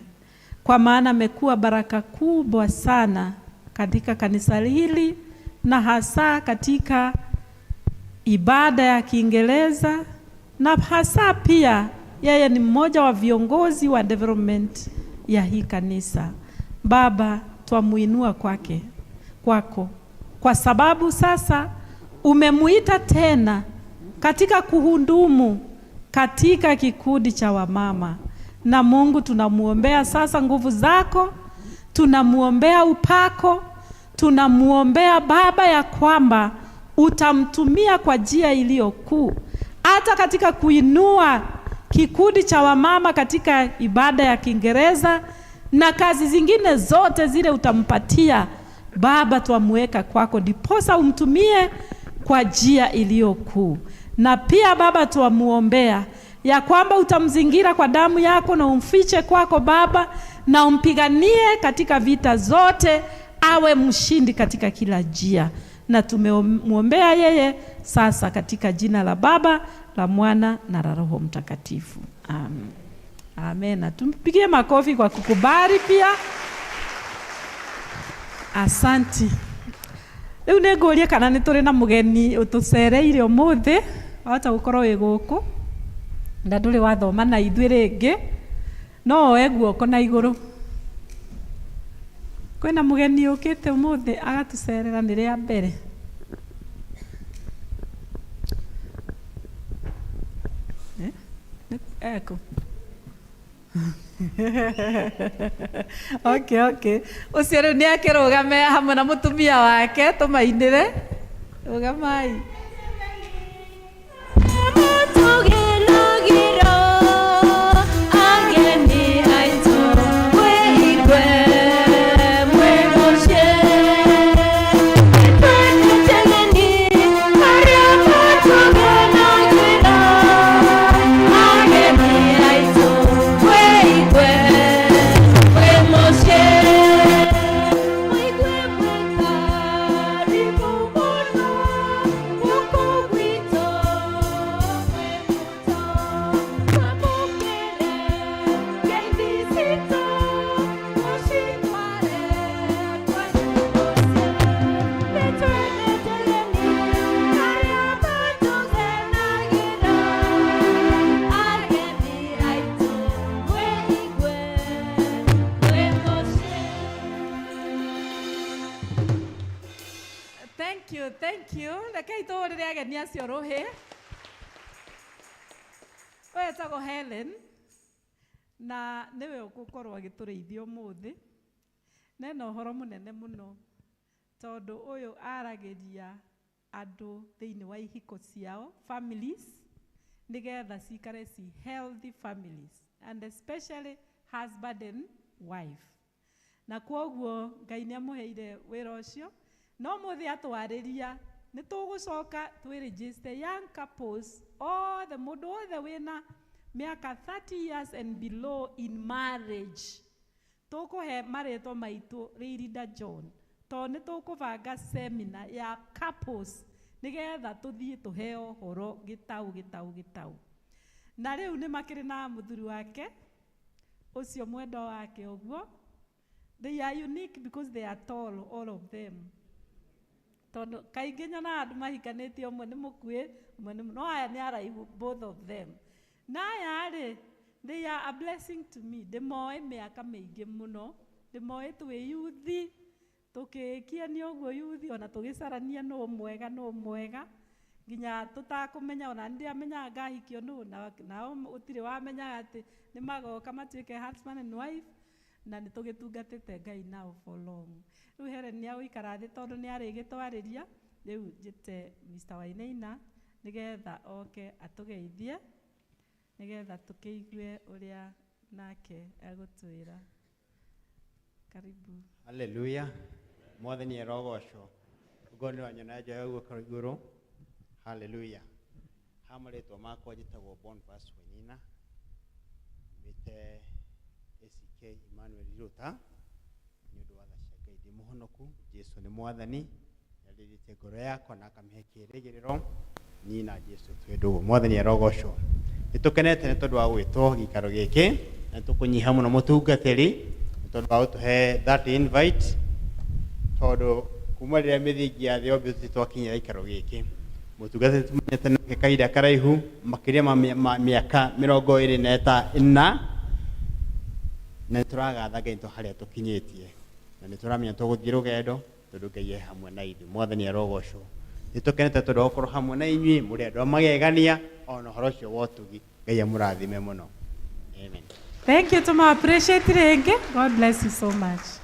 kwa maana amekuwa baraka kubwa sana katika kanisa hili na hasa katika ibada ya Kiingereza, na hasa pia yeye ni mmoja wa viongozi wa development ya hii kanisa. Baba, twamuinua kwake, kwako, kwa sababu sasa umemuita tena katika kuhudumu katika kikundi cha wamama. Na Mungu, tunamuombea sasa nguvu zako, tunamuombea upako, tunamuombea Baba ya kwamba utamtumia kwa njia iliyo kuu, hata katika kuinua kikundi cha wamama katika ibada ya Kiingereza na kazi zingine zote zile utampatia. Baba, twamuweka kwako, ndiposa umtumie kwa njia iliyo kuu. Na pia Baba, twamuombea ya kwamba utamzingira kwa damu yako na umfiche kwako Baba, na umpiganie katika vita zote, awe mshindi katika kila njia. Na tumemuombea yeye sasa katika jina la Baba, la Mwana na la Roho Mtakatifu. Amen. Amen. Tumpigie makofi kwa kukubali pia. Asanti. Rĩu nĩ ngũrie kana nĩ tũrĩ na mũgeni ũtũcereire ũmũthĩ, wahota gũkorwo wĩ gũkũ na ndũrĩ wathoma na ithuĩ rĩngĩ, no woe guoko na igũrũ. Kwĩna mũgeni ũkĩte ũmũthĩ agatũcerera nĩ rĩa mbere. Eko. Okay, okay. Ũcio rĩu nĩ akĩrũgame hamwe na mũtumia wake tũmainĩre. Rũgamai. Thank you, thank you. Rekei tũhũrĩre ageni acio rũhĩ. Ũyũ etagwo Helen na nĩwe ũgũkorwo agĩtũrĩithia ũmũthĩ. Na ena ũhoro mũnene mũno tondũ ũyũ aragĩria andũ thĩinĩ wa ihiko ciao, families, nĩgetha cikare ci healthy families and especially husband and wife. Na kwoguo Ngai nĩ amũheire wĩra ũcio. No mũthĩ atwarĩria nĩ tũgũcoka twĩ register young couples othe, mũndũ wothe wĩna mĩaka 30 years and below in marriage. Tũkũhe marĩtwa maitũ Rĩirinda John, tondũ nĩ tũkũbanga seminar ya couples nĩgetha tũthiĩ tũheo ũhoro gĩtaũ gĩtaũ gĩtaũ. Na rĩu nĩ makĩrĩ na mũthuri wake ũcio mwendwa wake ũguo. They are unique because they are tall, all of them. Tondũ kaingĩ nyonaga andũ mahikanĩtie ũmwe nĩ mũkuhĩ, ũmwe nĩ no aya nĩ araihu both of them. Na aya rĩ, they are a blessing to me. Ndĩmoĩ mĩaka mĩingĩ mũno, ndĩmoĩ twĩ yuthi, tũkĩĩkiania ũguo yuthi, ona tũgĩcarania nũ mwega nũ mwega, nginya tũtakũmenya, ona niĩ ndiamenyaga ngahikio nũ, nao gũtirĩ wamenyaga atĩ nĩ magoka matuĩke husband and wife, na nĩ tũgĩtungatĩte Ngai nao for long. Rĩu Helen nĩ agũikara thĩ tondũ nĩ arĩgĩtwarĩria, rĩu njĩte Mr. Wainaina nĩgetha oke atũgeithie, nĩgetha tũkĩigue ũrĩa nake egũtwĩra. Karibu. Haleluya. Mwathani arogocwo. Ũguo nĩ wanyona njoya guoko igũrũ. Haleluya. Ha marĩtwa makwa njĩtagwo Boniface Wainaina. Nyumĩte ACK Emmanuel Riruta. Nĩ ũndũ wa tha cia Ngai ndĩ mũhonoku. Jesu nĩ mwathani. Nĩarĩrĩtie ngoro yakwa na akamĩhe kĩĩrĩgĩrĩro. Niĩ na Jesu twĩ ndũgũ. Mwathani arogocwo. Nĩ tũkenete nĩ tondũ wa gwĩtwo gĩikaro gĩkĩ. Na nĩ tũkũnyiha mũno mũtungatĩri nĩ tondũ wa gũtũhe that invite. Tondũ kuma rĩrĩa mĩthingi ya thĩ yombirwo tũtirĩ twakinyĩra gĩikaro gĩkĩ. Mũtungatĩri tumenyete nake kahinda karaihu makĩria ma mĩaka mĩrongo ĩrĩ na ĩna, na nĩ tũragatha Ngai nĩ harĩa tũkinyĩtie, na nĩ tũramenya tũgũthiĩ rũgendo tondũ Ngai e hamwe na ithuĩ. Mwathani arogocwo. Nĩ tũkenete tondũ wa gũkorwo hamwe na inyuĩ, mũrĩ andũ a magegania, ona ũhoro ũcio wa ũtugi. Ngai amũrathime mũno. Amen. Thank you to my appreciate rĩngĩ. God bless you so much.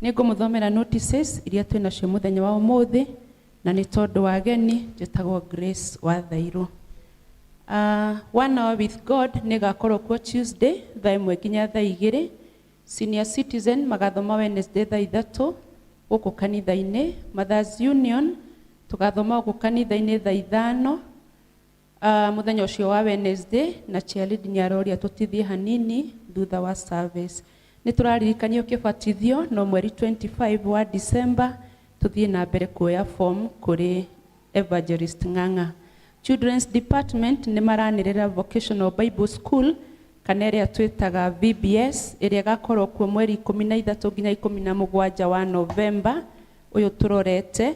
Nĩ ngũmũthomera notices iria twĩ nacio mũthenya wa ũmũthĩ, na nĩ tondũ wa ageni njĩtagwo Grace Wathairũ. One Hour with God nĩ ĩgakorwo kuo Tuesday thaa ĩmwe nginya thaa igĩrĩ. Senior Citizen magathoma Wednesday thaa ithatũ gũkũ kanitha-inĩ. Mothers Union tũgathoma gũkũ kanitha-inĩ thaa ithano Mũthenya ũcio wa Wednesday, na chairlady nĩ aroria tũtithie hanini thutha wa service. Nĩ tũraririkanio kĩbatithio no mweri 25 wa December tũthiĩ na mbere kuoya form kũrĩ Evangelist Ng'ang'a. Children's Department nĩ maranĩrĩra Vocational Bible School kana ĩrĩa twĩtaga VBS ĩrĩa ĩgakorwo kuo mweri 13 nginya 17 wa November ũyũ tũrorete.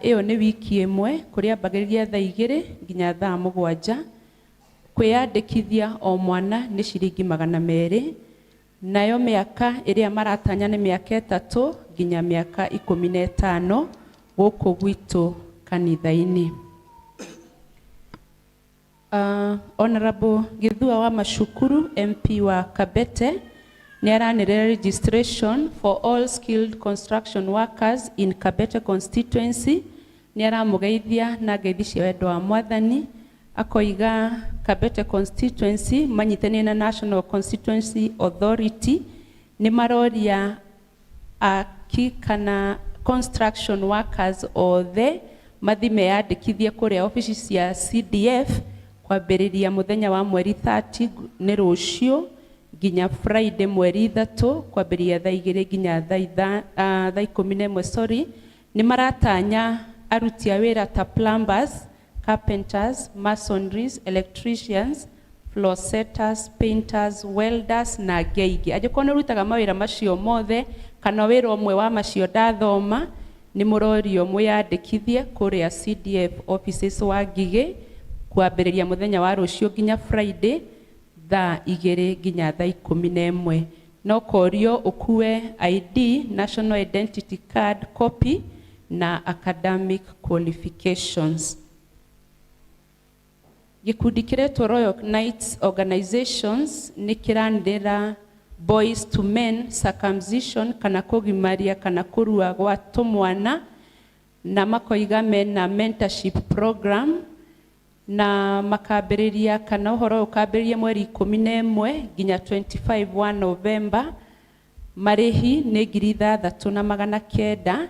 Ĩyo nĩ wiki ĩmwe, kũrĩambagĩrĩria thaa igĩrĩ nginya thaa mũgwanja. Kwĩyandĩkithia o mwana nĩ ciringi magana merĩ, nayo mĩaka ĩrĩa maratanya nĩ mĩaka ĩtatũ nginya mĩaka 15 gũkũ gwitũ kanitha-inĩ. Honourable Githua wa Mashukuru, MP wa Kabete, nĩ aranĩrĩra registration for all skilled construction workers in Kabete constituency. Nĩ aramũgeithia na ngeithi cia wendo wa Mwathani, akoiga Kabete constituency manyitanĩire na National Constituency Authority nĩ maroria Aaki kana construction workers othe mathi meyandĩkithie kũrĩa obici cia CDF kwambĩrĩria mũthenya wa mweri 30 nĩ rũciũ nginya Friday mweri 3 kwambĩrĩria thaa igĩrĩ nginya thaa 11 sorry. Nĩ maratanya aruti a wĩra ta plumbers, carpenters, masonries, electricians, floor setters, painters, welders na angĩ aingĩ. Angĩkorwo nĩ ũrutaga mawĩra macio mothe kana wĩra ũmwe wa macio ndathoma, nĩ mũrorio mwĩyandĩkithie kũrĩa CDF offices wa Ngigĩ kwambĩrĩria mũthenya wa rũciũ nginya Friday thaa igĩrĩ nginya thaa 11. No korio ũkue ID, National Identity Card copy na academic qualifications. Gĩkundi kĩretwo Royal Knights Organizations nĩ kĩranĩrĩra Boys to Men circumcision kana kũgimaria kana kũrua gwa tũmwana, na makoiga mena mentorship program. Na makambĩrĩria kana ũhoro ũyũ ũkambĩrĩria mweri 11 nginya 25 wa Novemba. Marĩhi nĩ 6900.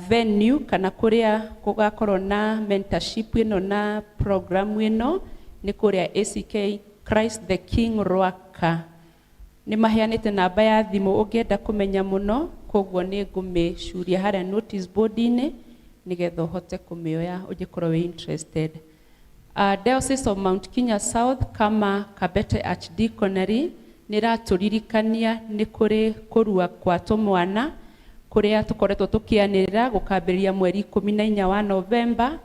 Venue kana kũrĩa gũgakorwo na mentorship ĩno na program ĩno nĩ kũrĩa ACK Christ the King Rwaka. Nĩ maheanĩte namba ya thimũ ũngĩenda kũmenya mũno, koguo nĩ ngũmĩcuria harĩa notice board-inĩ nĩgetha ũhote kũmĩoya ũngĩkorwo wĩ interested. Diocese of Mount Kenya South kama Kabete Archdeaconry nĩ ĩratũririkania nĩ kũrĩ kũrua kwa tũmwana kũrĩa tũkoretwo tũkĩanĩrĩra gũkambĩrĩria mweri 14 wa Novemba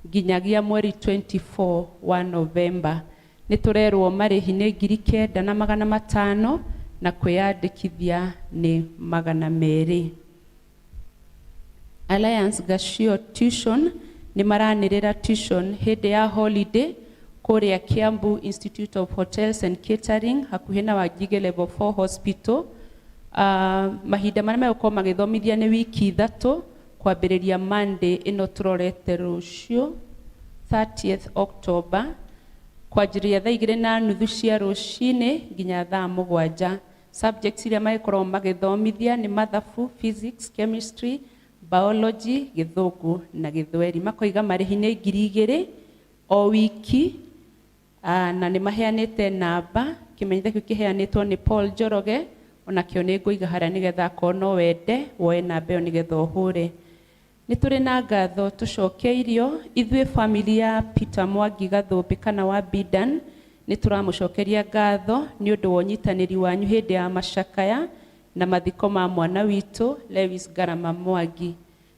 nginyagia mweri 24 wa Novemba. Nĩ tũrerwo marĩhi nĩ 9500 na kwĩyandĩkithia nĩ 200. Alliance Gashio Tuition nĩ maranĩrĩra tuition hĩndĩ ya holiday kũrĩa Kiambu Institute of Hotels and Catering hakuhĩ na Wangige Level 4 Hospital. Mahinda marĩa megũkorwo magĩthomithia nĩ wiki 3 kwambĩrĩria Monday ĩno tũrorete rũciũ 30th October kwanjĩrĩria thaa 2:30 cia rũcinĩ nginya thaa 7. Subjects iria magĩkoragwo magĩthomithia nĩ mathabu, physics, chemistry, biology, gĩthũngũ na gĩthweri. Makoiga marĩhi nĩ 2000 o wiki, na nĩ maheanĩte namba. Kĩmenyithia kĩu kĩheanĩtwo nĩ Paul Njoroge, onakĩo nĩ ngũiga harĩa nĩgetha akorwo no wende woe namba ĩyo nĩgetha ũhũre. Nĩ tũrĩ na ngatho tũcokeirio ithuĩ family ya Peter Mwangi Gathũmbĩ kana wa Bidan. Nĩ tũramũcokeria ngatho nĩ ũndũ wa ũnyitanĩri wanyu hĩndĩ ya macakaya na mathiko ma mwana witũ Lewis Garama Mwangi.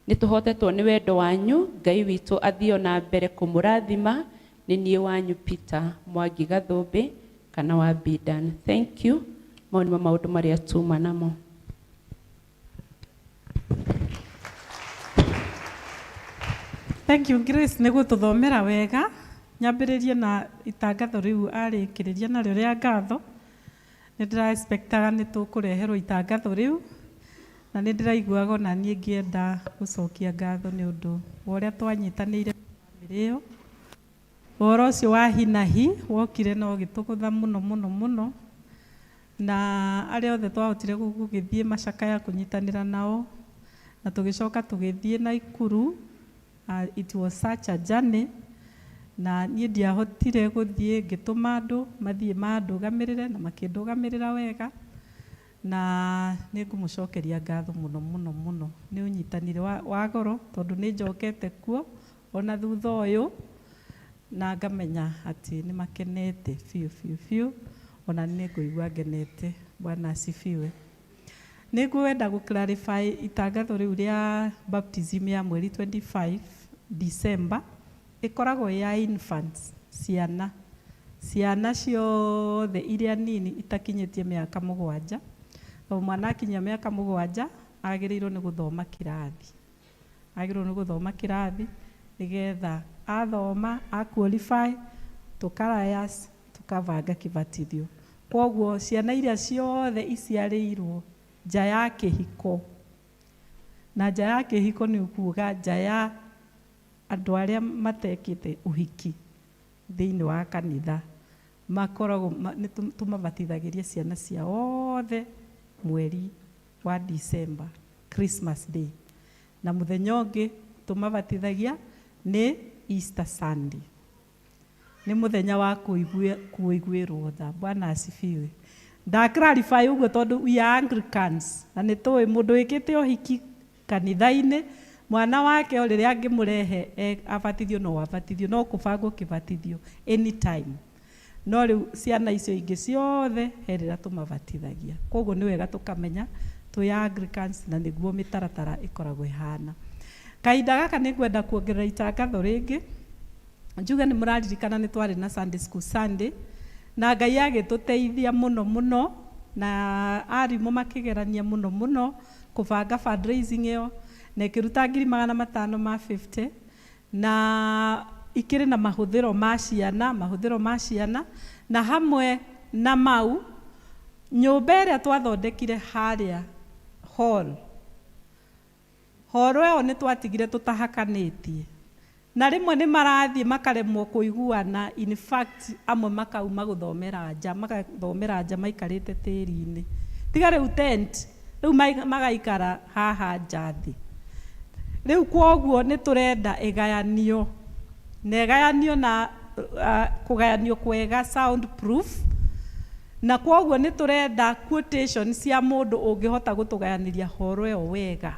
Nĩ tũhotetwo nĩ wendo wanyu. Ngai witũ athiĩ na mbere kũmũrathima. Nĩ niĩ wanyu Peter Mwangi Gathũmbĩ kana wa Bidan. Thank you. Mau nĩmo maũndũ marĩa tuma namo. Thank you Grace nĩ gũtũthomera wega. Nyambĩrĩrie na itangatho rĩu arĩkĩrĩria narĩo rĩa ngatho. Nĩ ndĩra expectaga nĩ tũkũreherwo itangatho rĩu, na nĩ ndĩraiguaga ona niĩ ngĩenda gũcokia ngatho nĩ ũndũ wa ũrĩa twanyitanĩire bamĩrĩ ĩyo. Ũhoro ũcio wa hi na hi wokire na ũgĩtũgũtha mũno mũno mũno, na arĩa othe twahotire gũgĩthiĩ macakaya kũnyitanĩra nao, na tũgĩcoka tũgĩthiĩ Naikuru. It was such a journey, na niĩ ndiahotire gũthiĩ, ngĩtũma andũ mathiĩ mandũgamĩrĩre na makĩndũgamĩrĩra wega, na nĩ ngũmũcokeria ngatho mũno mũno mũno nĩ ũnyitanĩri wa goro, tondũ nĩ njokete kuo ona thutha ũyũ na ngamenya atĩ nĩ makenete biũ biũ biũ, ona nĩ ngũigua ngenete. Bwana asifiwe. Nĩ ngwenda gũ clarify itangatho rĩu rĩa baptism ya mweri 25 December ĩkoragwo ya infants, ciana ciothe iria nini itakinyĩtie mĩaka 7. O mwana akinyia mĩaka 7 agĩrĩirwo nĩ gũthoma kĩrathi, agĩrĩirwo nĩ gũthoma kĩrathi nĩgetha athoma a qualify tũkarayas tũkabanga kĩbatithio. Koguo ciana iria ciothe iciarĩirwo nja ya kĩhiko, na nja ya kĩhiko nĩ kuga nja ya andũ arĩa matekĩte ũhiki thĩinĩ wa kanitha, makoragwo nĩ tũmabatithagĩria ciana ciao othe mweri wa December, Christmas Day, na mũthenya ũngĩ tũmabatithagia nĩ Easter Sunday, nĩ mũthenya wa kũiguĩrwo tha. Bwana asifiwe. Nda clarify ũguo tondũ we are Anglicans na nĩ tũĩ mũndũ wĩkĩte ũhiki kanitha-inĩ mwana wake o rĩrĩa angĩmũrehe abatithio no abatithio, no kũbangwo kĩbatithio anytime. No rĩu ciana icio ingĩ ciothe he rĩrĩa tũmabatithagia. Koguo nĩ wega tũkamenya twĩ Anglicans na nĩguo mĩtaratara ĩkoragwo ĩhana. Kahinda gaka nĩ ngwenda kuongerera itangatho rĩngĩ. Njuge nĩ mũraririkana nĩ twarĩ na Sunday School Sunday, na Ngai agĩtũteithia mũno mũno, na arimũ makĩgerania mũno mũno kũbanga fundraising ĩyo, na ĩkĩruta 550,000, na ikĩrĩ na mahũthĩro ma ciana, mahũthĩro ma ciana, na hamwe na mau nyũmba ĩrĩa twathondekire harĩa hall, hall ĩyo nĩ twatigire tũtahakanĩtie. Na rĩmwe nĩ marathiĩ makaremwo kũiguana, in fact amwe makauma gũthomera nja, magathomera nja maikarĩte tĩri-inĩ. Tiga rĩu tent, rĩu magaikara haha nja thĩ. Rĩu kwoguo nĩ tũrenda ĩgayanio, na ĩgayanio na kũgayanio kwega sound proof, na kwoguo nĩ tũrenda quotation cia mũndũ ũngĩhota gũtũgayanĩria horo ĩyo wega.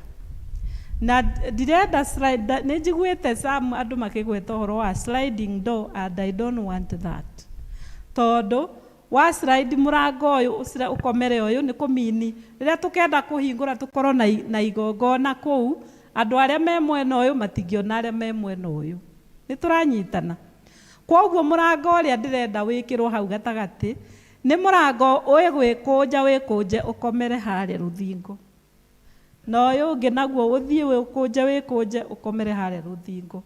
Na ndirenda slide, nĩ njiguĩte some andũ makĩgweta ũhoro wa sliding door and I don't want that. Tondũ wa slide mũrango ũyũ ũkomere ũyũ nĩ kũmini rĩrĩa tũkenda kũhingũra tũkorwo na igongona kũu, andũ arĩa me mwena ũyũ matingĩona arĩa me mwena ũyũ. Nĩ tũranyitana. Kwoguo mũrango ũrĩa ndĩrenda wĩkĩrwo hau gatagatĩ nĩ mũrango wĩgwĩkũnja wĩkũnje ũkomere harĩa rũthingo. Na ũyũ ũngĩ naguo ũthiĩ wĩkũnje wĩkũnje ũkomere harĩa rũthingo.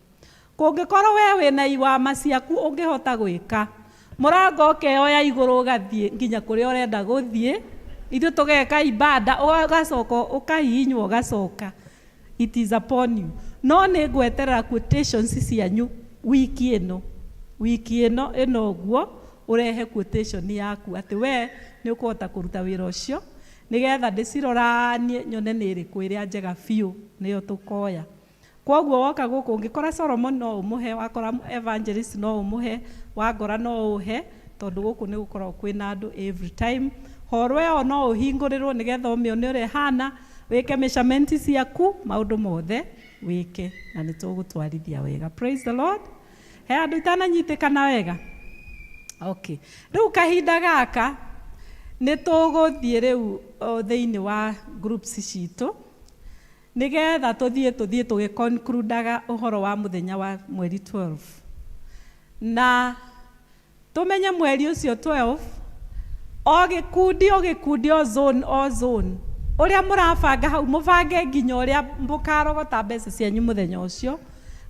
Kũngĩkorwo we wĩna iwama ciaku ũngĩhota gwĩka, mũrango ũkeoya igũrũ ũgathiĩ nginya kũrĩa ũrenda gũthiĩ, ithuĩ tũgeka ibada, ũgacoka ũkahihinywo ũgacoka. It is upon you. No nĩ ngweterera quotations cianyu wiki ĩno. Wiki ĩno ĩno ũguo ũrehe quotation yaku atĩ we nĩ ũkũhota kũruta wĩra ũcio nĩgetha ndĩciroranie nyone nĩ ĩrĩkũ ĩrĩa njega biũ nĩyo tũkoya. Kwoguo woka gũkũ ũngĩkora Solomon no ũmũhe, wakora Evangelist no ũmũhe, wangora no ũhe, tondũ gũkũ nĩ gũkoragwo kwĩna andũ every time. Horo ĩyo no ũhingũrĩrwo nĩgetha ũmĩone ũrĩa ĩhana, wĩke measurement ciaku, maũndũ mothe wĩke, na nĩ tũgũtwarithia wega. Praise the Lord. He andũ itananyitĩkana wega? Okay. Rĩu kahinda gaka nĩ tũgũthiĩ rĩu thĩinĩ wa groups citũ nĩgetha tũthiĩ tũgĩconcludaga ũhoro wa mũthenya wa mweri 12. Na tũmenye mweri ũcio 12 o gĩkundi o gĩkundi o zone o zone ũrĩa mũrabanga hau mũbange nginya ũrĩa mũkarogota mbeca cianyu mũthenya ũcio,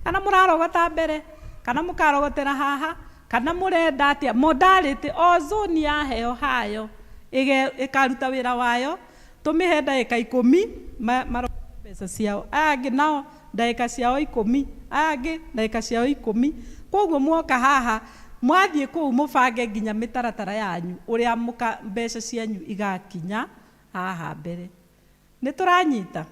kana mũrarogota mbere, kana mũkarogotera haha, kana mũrenda atĩa. Modality o zone yaheo hayo ĩkaruta wĩra wayo, tũmĩhe ndagĩka 10 marogote mbeca ciao, aya angĩ nao ndagĩka ciao 10, aya angĩ ndagĩka ciao 10. Kwoguo mwoka haha mwathiĩ kũu mũbange nginya mĩtaratara yanyu ũrĩa mbeca cianyu igakinya haha mbere. Nĩ tũranyita.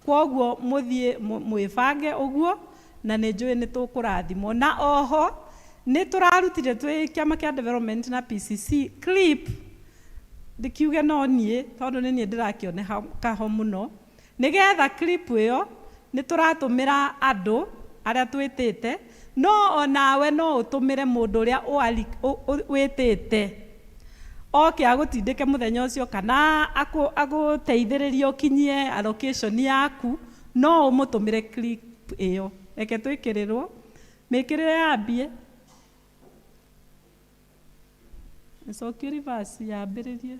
Kwoguo mũthiĩ mwĩbange ũguo, na nĩ njũĩ nĩ tũkũrathimwo. Na oho nĩ tũrarutire twĩ kĩama kĩa development na PCC clip, ndikiuge no niĩ tondũ nĩ niĩ ndĩrakĩoneka ho mũno, nĩgetha clip ĩyo nĩ tũratũmĩra andũ arĩa twĩtĩte, no onawe no ũtũmĩre mũndũ ũrĩa wĩtĩte oke agũtindĩke mũthenya ũcio, kana agũteithĩrĩrie ũkinyie allocation yaku, no ũmũtũmĩre clip ĩyo. Reke twĩkĩrĩrwo mĩkĩrĩre yambie, ĩcokio reverse yambĩrĩrie.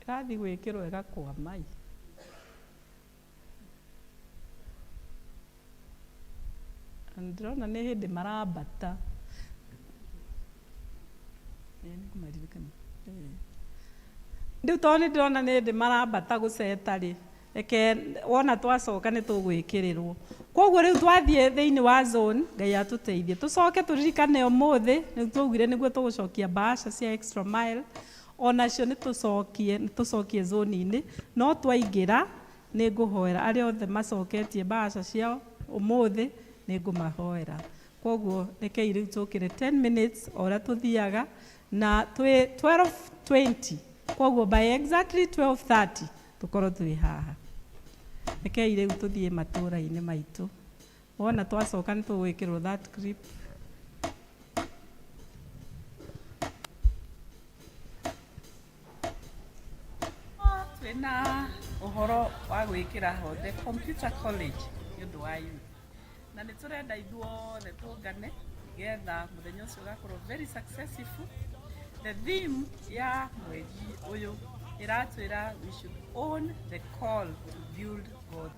Ĩrathiĩ gwĩkĩrwo ĩgakwama ĩ. Ndĩrona nĩ hĩndĩ marambata. Rĩu tondũ nĩ ndĩrona nĩ hĩndĩ marambata gũceta rĩ, reke wona twacoka nĩ tũgwĩkĩrĩrwo. Kwoguo rĩu twathiĩ thĩinĩ wa zone, Ngai atũteithie. Tũcoke tũririkane ũmũthĩ, nĩ twaugire nĩguo tũgũcokia bahasha cia extra mile, onacio nĩ tũcokie zone-inĩ, no twaingĩra nĩ ngũhoera arĩa othe macoketie bahasha ciao ũmũthĩ, nĩ ngũmahoera. Kwoguo rekei rĩu tũkĩre 10 minutes o ũrĩa tũthiaga, na twĩ 12:20, kwoguo by exactly 12:30 tũkorwo twĩ haha. Rekei rĩu tũthiĩ matũũra-inĩ maitũ. Wona twacoka nĩ tũgwĩkĩrwo that clip. Twĩna ũhoro wa gwĩkĩra hothe Computer College nĩ ũndũ wa youth. Na nĩ tũrenda ithuothe tũngane nĩgetha mũthenya ũcio ũgakorwo very successful. The theme ya mweri ũyũ Ĩratwĩra we should own the call to build God.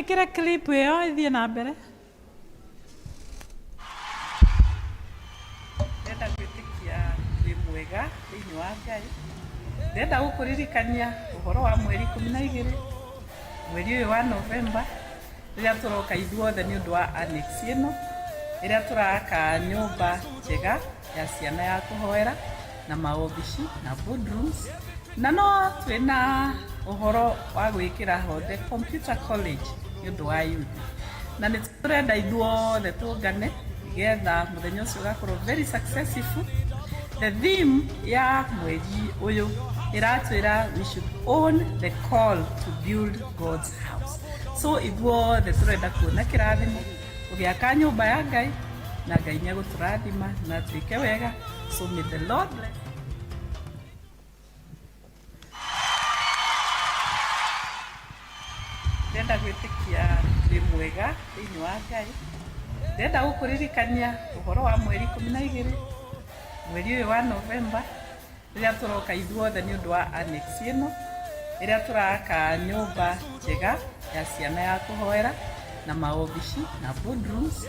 Twĩkĩre clip ĩyo ĩthiĩ na mbere. Ndĩrenda gwĩtĩkia wĩ mwega thĩinĩ wa Ngai. Ndĩrenda gũkũririkania ũhoro wa mweri 12 mweri ũyũ wa Novemba, rĩrĩa tũroka ithuothe nĩ ũndũ wa annex ĩno ĩrĩa tũraka nyũmba njega ya ciana ya kũhoera na maobici na boardrooms, na no twĩna ũhoro wa gwĩkĩra hothe computer college nĩ ũndũ wa youth, na nĩ tũrenda ithuothe tũngane nĩgetha mũthenya ũcio ũgakorwo very successful. The theme ya mweri ũyũ ĩratwĩra we should own the call to build God's house. So ithuothe tũrenda kuona kĩrathimo ũgĩaka nyũmba ya Ngai, na Ngai nĩ egũtũrathima na twĩke wega. So may the Lord bless. Ndĩrenda gwĩtĩkia wĩ mwega thĩinĩ wa Ngai. Ndĩrenda gũkũririkania ũhoro wa mweri 12 mweri ũyũ wa Novemba, rĩrĩa tũroka ithuothe nĩ ũndũ wa annex ĩno ĩrĩa tũraka nyũmba njega ya ciana ya kũhoera na maobici na boardrooms,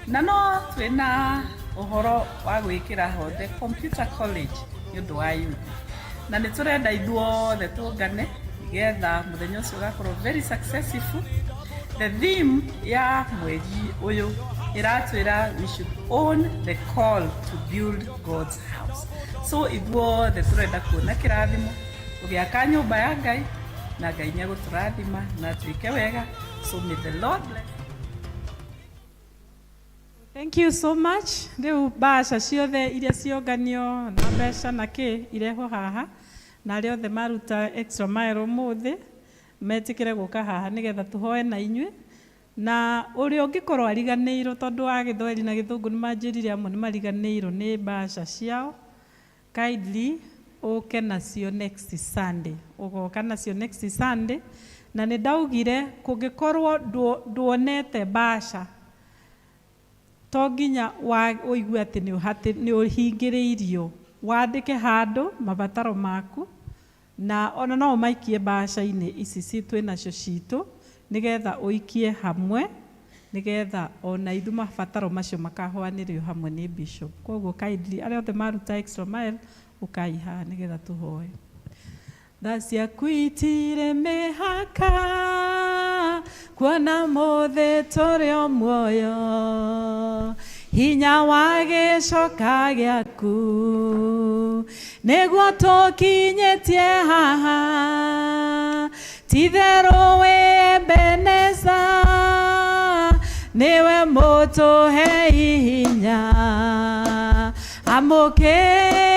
na no twĩna ũhoro wa gwĩkĩra hothe computer college nĩ ũndũ wa youth, na nĩ tũrenda ithuothe tũngane nĩgetha mũthenya ũcio ũgakorwo very successful. The theme ya mweri ũyũ ĩratwĩra we should own the call to build God's house. So ithuothe tũrenda kuona kĩrathimo ũgĩaka nyũmba ya Ngai, na Ngai nĩ egũtũrathima na twĩke wega. So may the Lord bless. Thank you so much. Rĩu mbaca ciothe iria cionganio na mbeca na kĩ irehwo haha, na arĩa othe maruta extra mile ũmũthĩ metĩkĩre gũka haha nĩgetha tũhoe na inyuĩ, na ũrĩa ũngĩkorwo ariganĩirwo, tondũ wa gĩthweri na gĩthũngũ nĩ manjĩrire amwe nĩ mariganĩirwo nĩ mbaca ciao, kindly ũke nacio next Sunday, ũgoka nacio next Sunday. Na nĩ ndaugire kũngĩkorwo nduonete mbaca, to nginya ũigue atĩ nĩ ũhingĩrĩirio, wandĩke handũ mabataro maku, na ona no ũmaikie mbaca-inĩ ici twĩ nacio citũ, nĩgetha ũikie hamwe, nĩgetha ona ithu mabataro macio makahoanĩrio hamwe nĩ bishop. Koguo kindly arĩa othe maruta extra mile, ũkai haha nĩgetha tũhoe. Tha ciaku itirĩ mĩhaka, kuona mũthĩ tũrĩ o muoyo, hinya wa gĩcoka gĩaku nĩguo tũkinyĩtie haha. Titherũ wĩ Ebeneza, nĩwe mũtũhei hinya,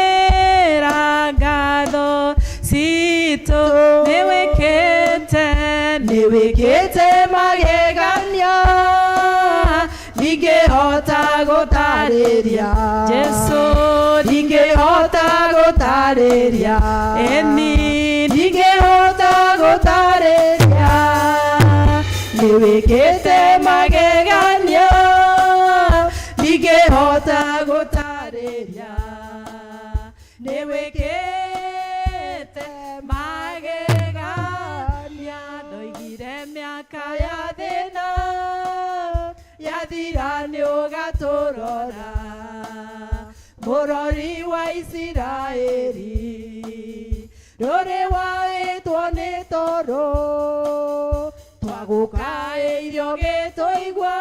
amũkĩra ngatho citũ, nĩwĩkĩte, nĩwĩkĩte magegania ndingĩhota gũtarĩria. Jesu, ndingĩhota gũtarĩria. Eni, ndingĩhota gũtarĩria, nĩwĩkĩte magegania ndingĩhota gũtarĩria, nĩwĩkĩte magegania. Ndoigire mĩaka ya thĩna yathira nĩũgatũrora, mũrori wa Isiraeli, ndũrĩ waĩtwo nĩ toro, twagũkaĩirio gĩtũigua,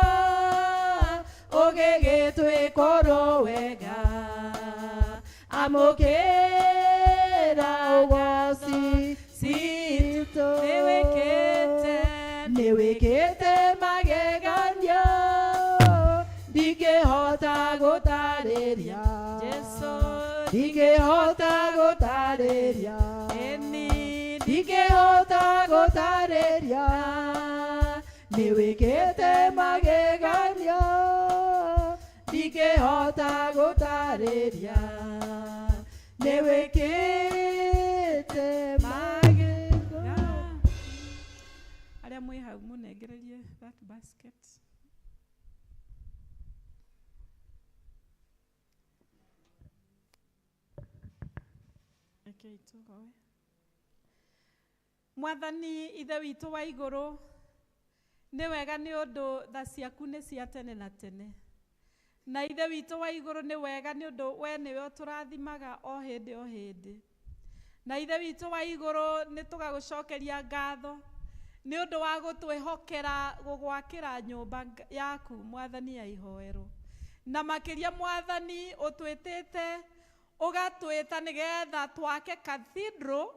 ũgĩgĩtwĩkorwo wega, amũkĩra ũgoci citũ, nĩwĩkĩte, nĩwĩkĩte magegania ndingĩhota gũtarĩria. Jesu, ndingĩhota gũtarĩria. Eni, ndingĩhota gũtarĩria, nĩwĩkĩte magegania ndingĩhota gũtarĩria, nĩwĩkĩte magegania. Arĩa mwĩ hau mũnengererie that basket. Rekei tũhoe. Mwathani Ithe witũ wa igũrũ, Nĩ wega nĩ ũndũ tha ciaku nĩ cia tene na tene. Na Ithe witũ wa igũrũ, nĩ wega nĩ ũndũ we nĩwe ũtũrathimaga o hĩndĩ o hĩndĩ. Na Ithe witũ wa igũrũ, nĩ tũgagũcokeria ngatho nĩ ũndũ wa gũtwĩhokera gũgwakĩra nyũmba yaku, Mwathani, ya ihoero. Na makĩria, Mwathani, ũtwĩtĩte ũgatwĩta nĩgetha twake cathedral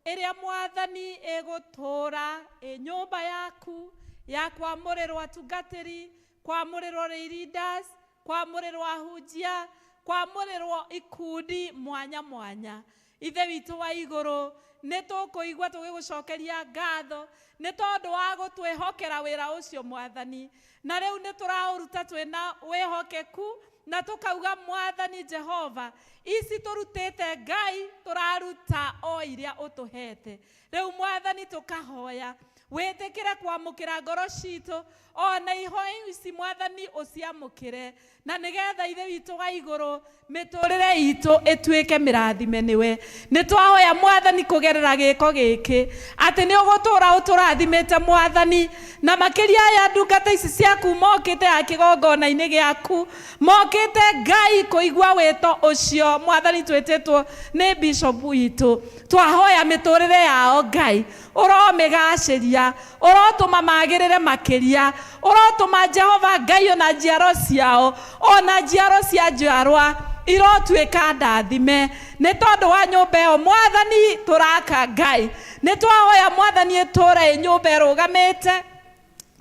ĩrĩa, Mwathani, ĩgũtũũra ĩ nyũmba yaku ya kwamũrĩrwo atungatĩri, kwamũrĩrwo leaders, kwamũrĩrwo ahunjia, kwamũrĩrwo ikundi mwanya mwanya. Ithe witũ wa igũrũ, nĩ tũkũigua tũgĩgũcokeria ngatho nĩ tondũ wa gũtwĩhokera wĩra ũcio, Mwathani. Na rĩu nĩ tũraũruta twĩna wĩhokeku na tũkauga, Mwathani Jehova, ici tũrutĩte, Ngai, tũraruta o iria ũtũhete. Rĩu, Mwathani, tũkahoya wĩtĩkĩre kwamũkĩra ngoro citũ ona ihoya ici, Mwathani, ũciamũkĩre, na nĩgetha, Ithe witũ wa igũrũ, mĩtũrĩre itũ ĩtuĩke mĩrathime nĩwe. Nĩ twahoya, Mwathani, kũgerera gĩko gĩkĩ atĩ nĩ ũgũtũra ũtũrathimĩte, Mwathani, na makĩria aya ndungata ici ciaku mokĩte ya kĩgongona-inĩ gĩaku, mokĩte, Ngai, kũigua wĩto ũcio, Mwathani, twĩtĩtwo nĩ bishop witũ. Twahoya mĩtũrĩre yao, Ngai, ũromĩgacĩria, ũrotũma magĩrĩre makĩria, ũrotũma, Jehova Ngai, ona njiaro ciao, ona njiaro cia njiarwa irotuĩka ndathime nĩ tondũ wa nyũmba ĩyo, Mwathani, tũraka. Ngai, nĩ twahoya, Mwathani, ĩtũre ĩ nyũmba ĩrũgamĩte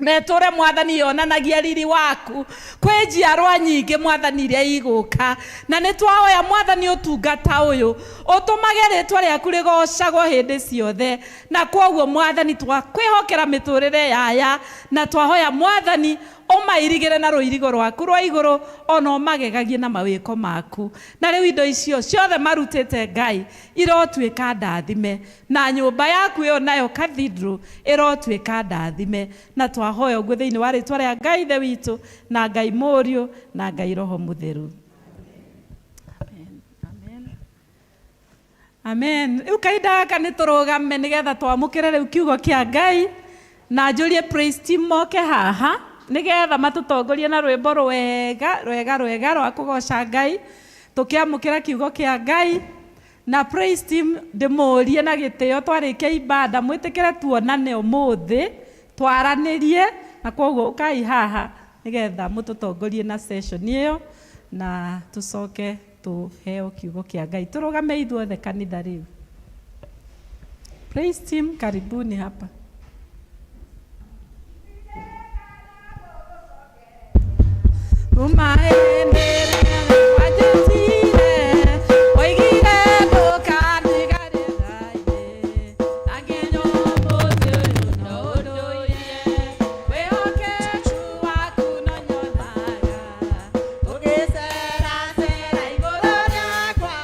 na ĩtũre, Mwathani, yonanagia riri waku kwĩ njiarwa nyingĩ, Mwathani, iria igũka. Na nĩ twahoya, Mwathani, ũtungata ũyũ ũtũmage rĩtwa rĩaku rĩgocagwo hĩndĩ ciothe. Na kwoguo, Mwathani, twakwĩhokera mĩtũrĩre yaya na twahoya, Mwathani, ũmairigĩre na rũirigo rwaku rwa igũrũ, ona ũmagegagie na mawĩko maku. Na rĩu indo icio ciothe marutĩte, Ngai, irotuĩka ndathime, na nyũmba yaku ĩyo nayo cathedral ĩrotuĩka ndathime. Na twahoya ũguo thĩinĩ wa rĩtwa rĩa Ngai Ithe witũ na Ngai Mũriũ na Ngai Roho Mũtheru. Amen. Amen. Amen. Rĩu kahinda gaka nĩ tũrũgame nĩgetha twamũkĩre rĩu kiugo kĩa Ngai, na njũrie praise team moke haha nĩgetha matũtongorie na rwĩmbo rwega rwega rwega rwa kũgoca Ngai tũkĩamũkĩra kiugo kĩa Ngai. Na praise team, ndĩmũrie na gĩtĩo, twarĩkia ibada mwĩtĩkĩre tuonane ũmũthĩ twaranĩrie, na kwoguo ũkai haha nĩgetha mũtũtongorie na session ĩyo na tũcoke tũheo kiugo kĩa Ngai. Tũrũgame ithuothe kanitha rĩu. Praise team, karibuni hapa. Kuma hĩndĩ ĩrĩa wanjĩtire, woigire ndũkandigarie Ngai-ĩ, na nginya ũmũthĩ ũyũ no ũndũire, wĩhokeku waku no nyonaga ũgĩceracera igũrũ rĩakwa,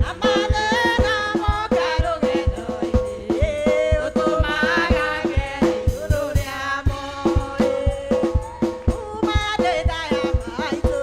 na mathĩna moka rũgendo-inĩ, ũtũmaga ngere igũrũ rĩamo. Kuma ndĩ nda ya maitũ.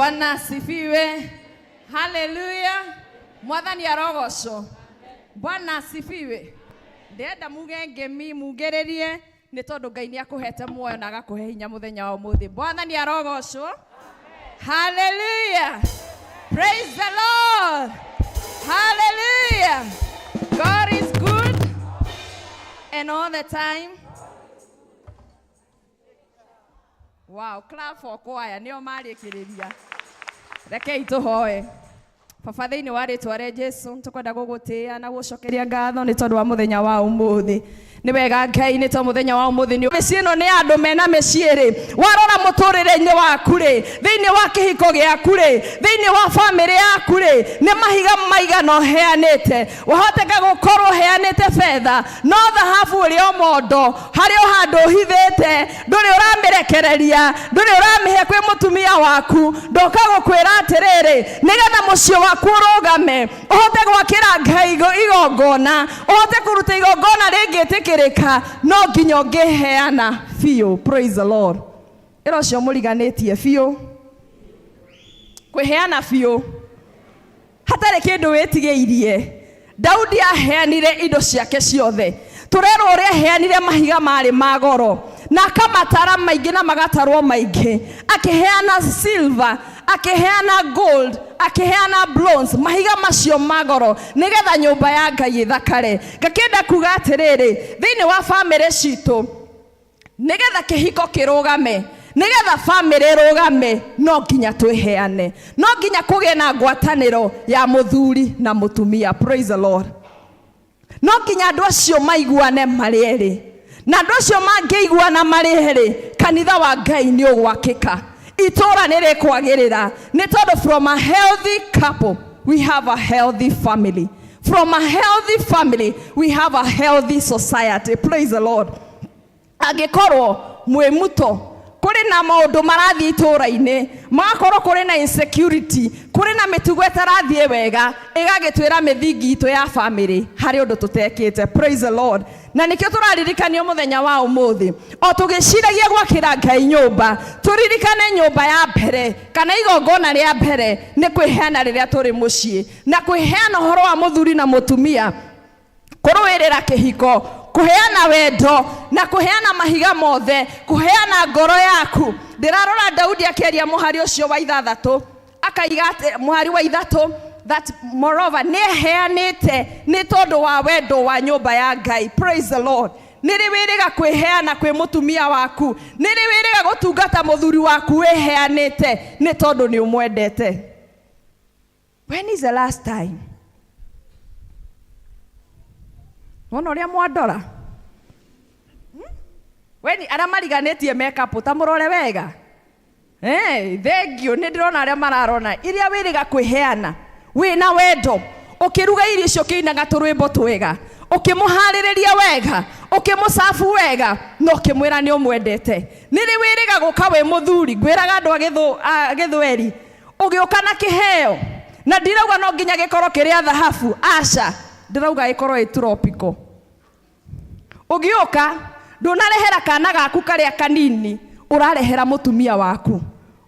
Bwana asifiwe. Haleluya. Mwathani arogocwo. Bwana asifiwe. Ndĩrenda muge ngemi mugĩrĩrie nĩ tondũ Ngai nĩ akũhete muoyo na agakũhe hinya mũthenya wa ũmũthĩ. Mwathani arogocwo. Hallelujah. Praise the Lord. Hallelujah. God is good and all the time. Wow, clap for choir. Nĩo marĩkĩrĩria. Rekei tũhoe. Baba thĩinĩ wa rĩtwa rĩa Jesu tũkwenda gũgũtĩĩa na gũcokeria ngatho nĩ tondũ wa mũthenya wa ũmũthĩ. Nĩ wega Ngai nĩ tondũ mũthenya wa ũmũthĩ nĩ mĩciĩ ĩno nĩ andũ mena mĩciĩ rĩ warora mũtũrĩre-inĩ waku rĩ thĩinĩ wa kĩhiko gĩaku rĩ thĩinĩ wa bamĩrĩ yaku rĩ nĩ mahiga maigana ũheanĩte wahoteka gũkorwo ũheanĩte betha no thahabu ĩrĩ o mondo harĩ o handũ ũhithĩte ndũrĩ ũramĩrekereria ndũrĩ ũramĩhe kwĩ mũtumia waku ndoka gũkwĩra atĩrĩrĩ nĩgetha mũciĩ waku ũrũgame ũhote gwakĩra Ngai igongona ũhote kũruta igongona rĩngĩtĩkĩrĩka no nginya ũngĩheana biũ. Praise the Lord. Ĩra ũcio mũriganĩtie biũ kwĩheana biũ hatarĩ kĩndũ wĩtigĩirie. Daudi aheanire indo ciake ciothe. Tũrerwo ũrĩa aheanire mahiga marĩ ma goro na akamatara maingĩ na magatarwo maingĩ, akĩheana silver, akĩheana gold, akĩheana bronze, mahiga macio ma goro nĩgetha nyũmba ya Ngai ĩthakare. Ngakĩenda kuga atĩrĩrĩ, thĩinĩ wa bamĩrĩ citũ nĩgetha kĩhiko kĩrũgame, nĩgetha bamĩrĩ ĩrũgame, no nginya twĩheane, no nginya kũgĩe na ngwatanĩro ya mũthuri na mũtumia. Praise the Lord. No nginya andũ acio maiguane marĩ erĩ, na andũ acio mangĩiguana marĩ erĩ, kanitha wa Ngai nĩ ũgwakĩka, itũũra nĩ rĩkwagĩrĩra, nĩ tondũ from a healthy couple we have a healthy family, from a healthy family we have a healthy society. Praise the Lord. Angĩkorwo mwĩ muto kũrĩ na maũndũ marathiĩ itũũra-inĩ, magakorwo kũrĩ na insecurity, kũrĩ na mĩtugo ĩtarathiĩ wega, ĩgagĩtwĩra mĩthingi itũ ya family harĩ ũndũ tũtekĩte. Praise the Lord. Na nĩkĩo tũraririkanio mũthenya wa ũmũthĩ, o tũgĩciragia gwakĩra Ngai nyũmba, tũririkane nyũmba ya mbere kana igongona rĩa mbere nĩ kwĩheana rĩrĩa tũrĩ mũciĩ, na kwĩheana ũhoro wa mũthuri na mũtumia, kũrũĩrĩra kĩhiko, kũheana wendo na kũheana mahiga mothe, kũheana ngoro yaku. Ndĩrarora Daudi akĩaria mũhari ũcio wa ithathatũ, akaiga atĩ mũhari wa ithatũ that moreover nĩ eheanĩte nĩ tondũ wa wendo wa nyũmba ya Ngai. Praise the Lord. Nĩ rĩ wĩrĩga kwĩheana kwĩ mũtumia waku? Nĩ rĩ wĩrĩga gũtungata mũthuri waku wĩheanĩte nĩ tondũ nĩ ũmwendete? When is the last time? Wona ũrĩa mwandora? Weni arĩa mariganĩtie makeup ta mũrore wega. Thank you. Nĩ ndĩrona arĩa mararona. Iria wĩrĩga kwĩheana wĩna wendo, ũkĩruga irio icio ũkĩinaga tũrwĩmbo twega, ũkĩmũharĩrĩria wega, ũkĩmũcabu wega, na ũkĩmwĩra nĩ ũmwendete. Nĩ rĩ wĩrĩga gũka wĩ mũthuri? Ngwĩraga andũ a gĩthweri, ũgĩũka na kĩheo, na ndirauga no nginya gĩkorwo kĩrĩ thahabu, aca, ndĩrauga gĩkorwo ĩ tropical. Ũgĩũka ndũnarehera kana gaku karĩa kanini, ũrarehera mũtumia waku,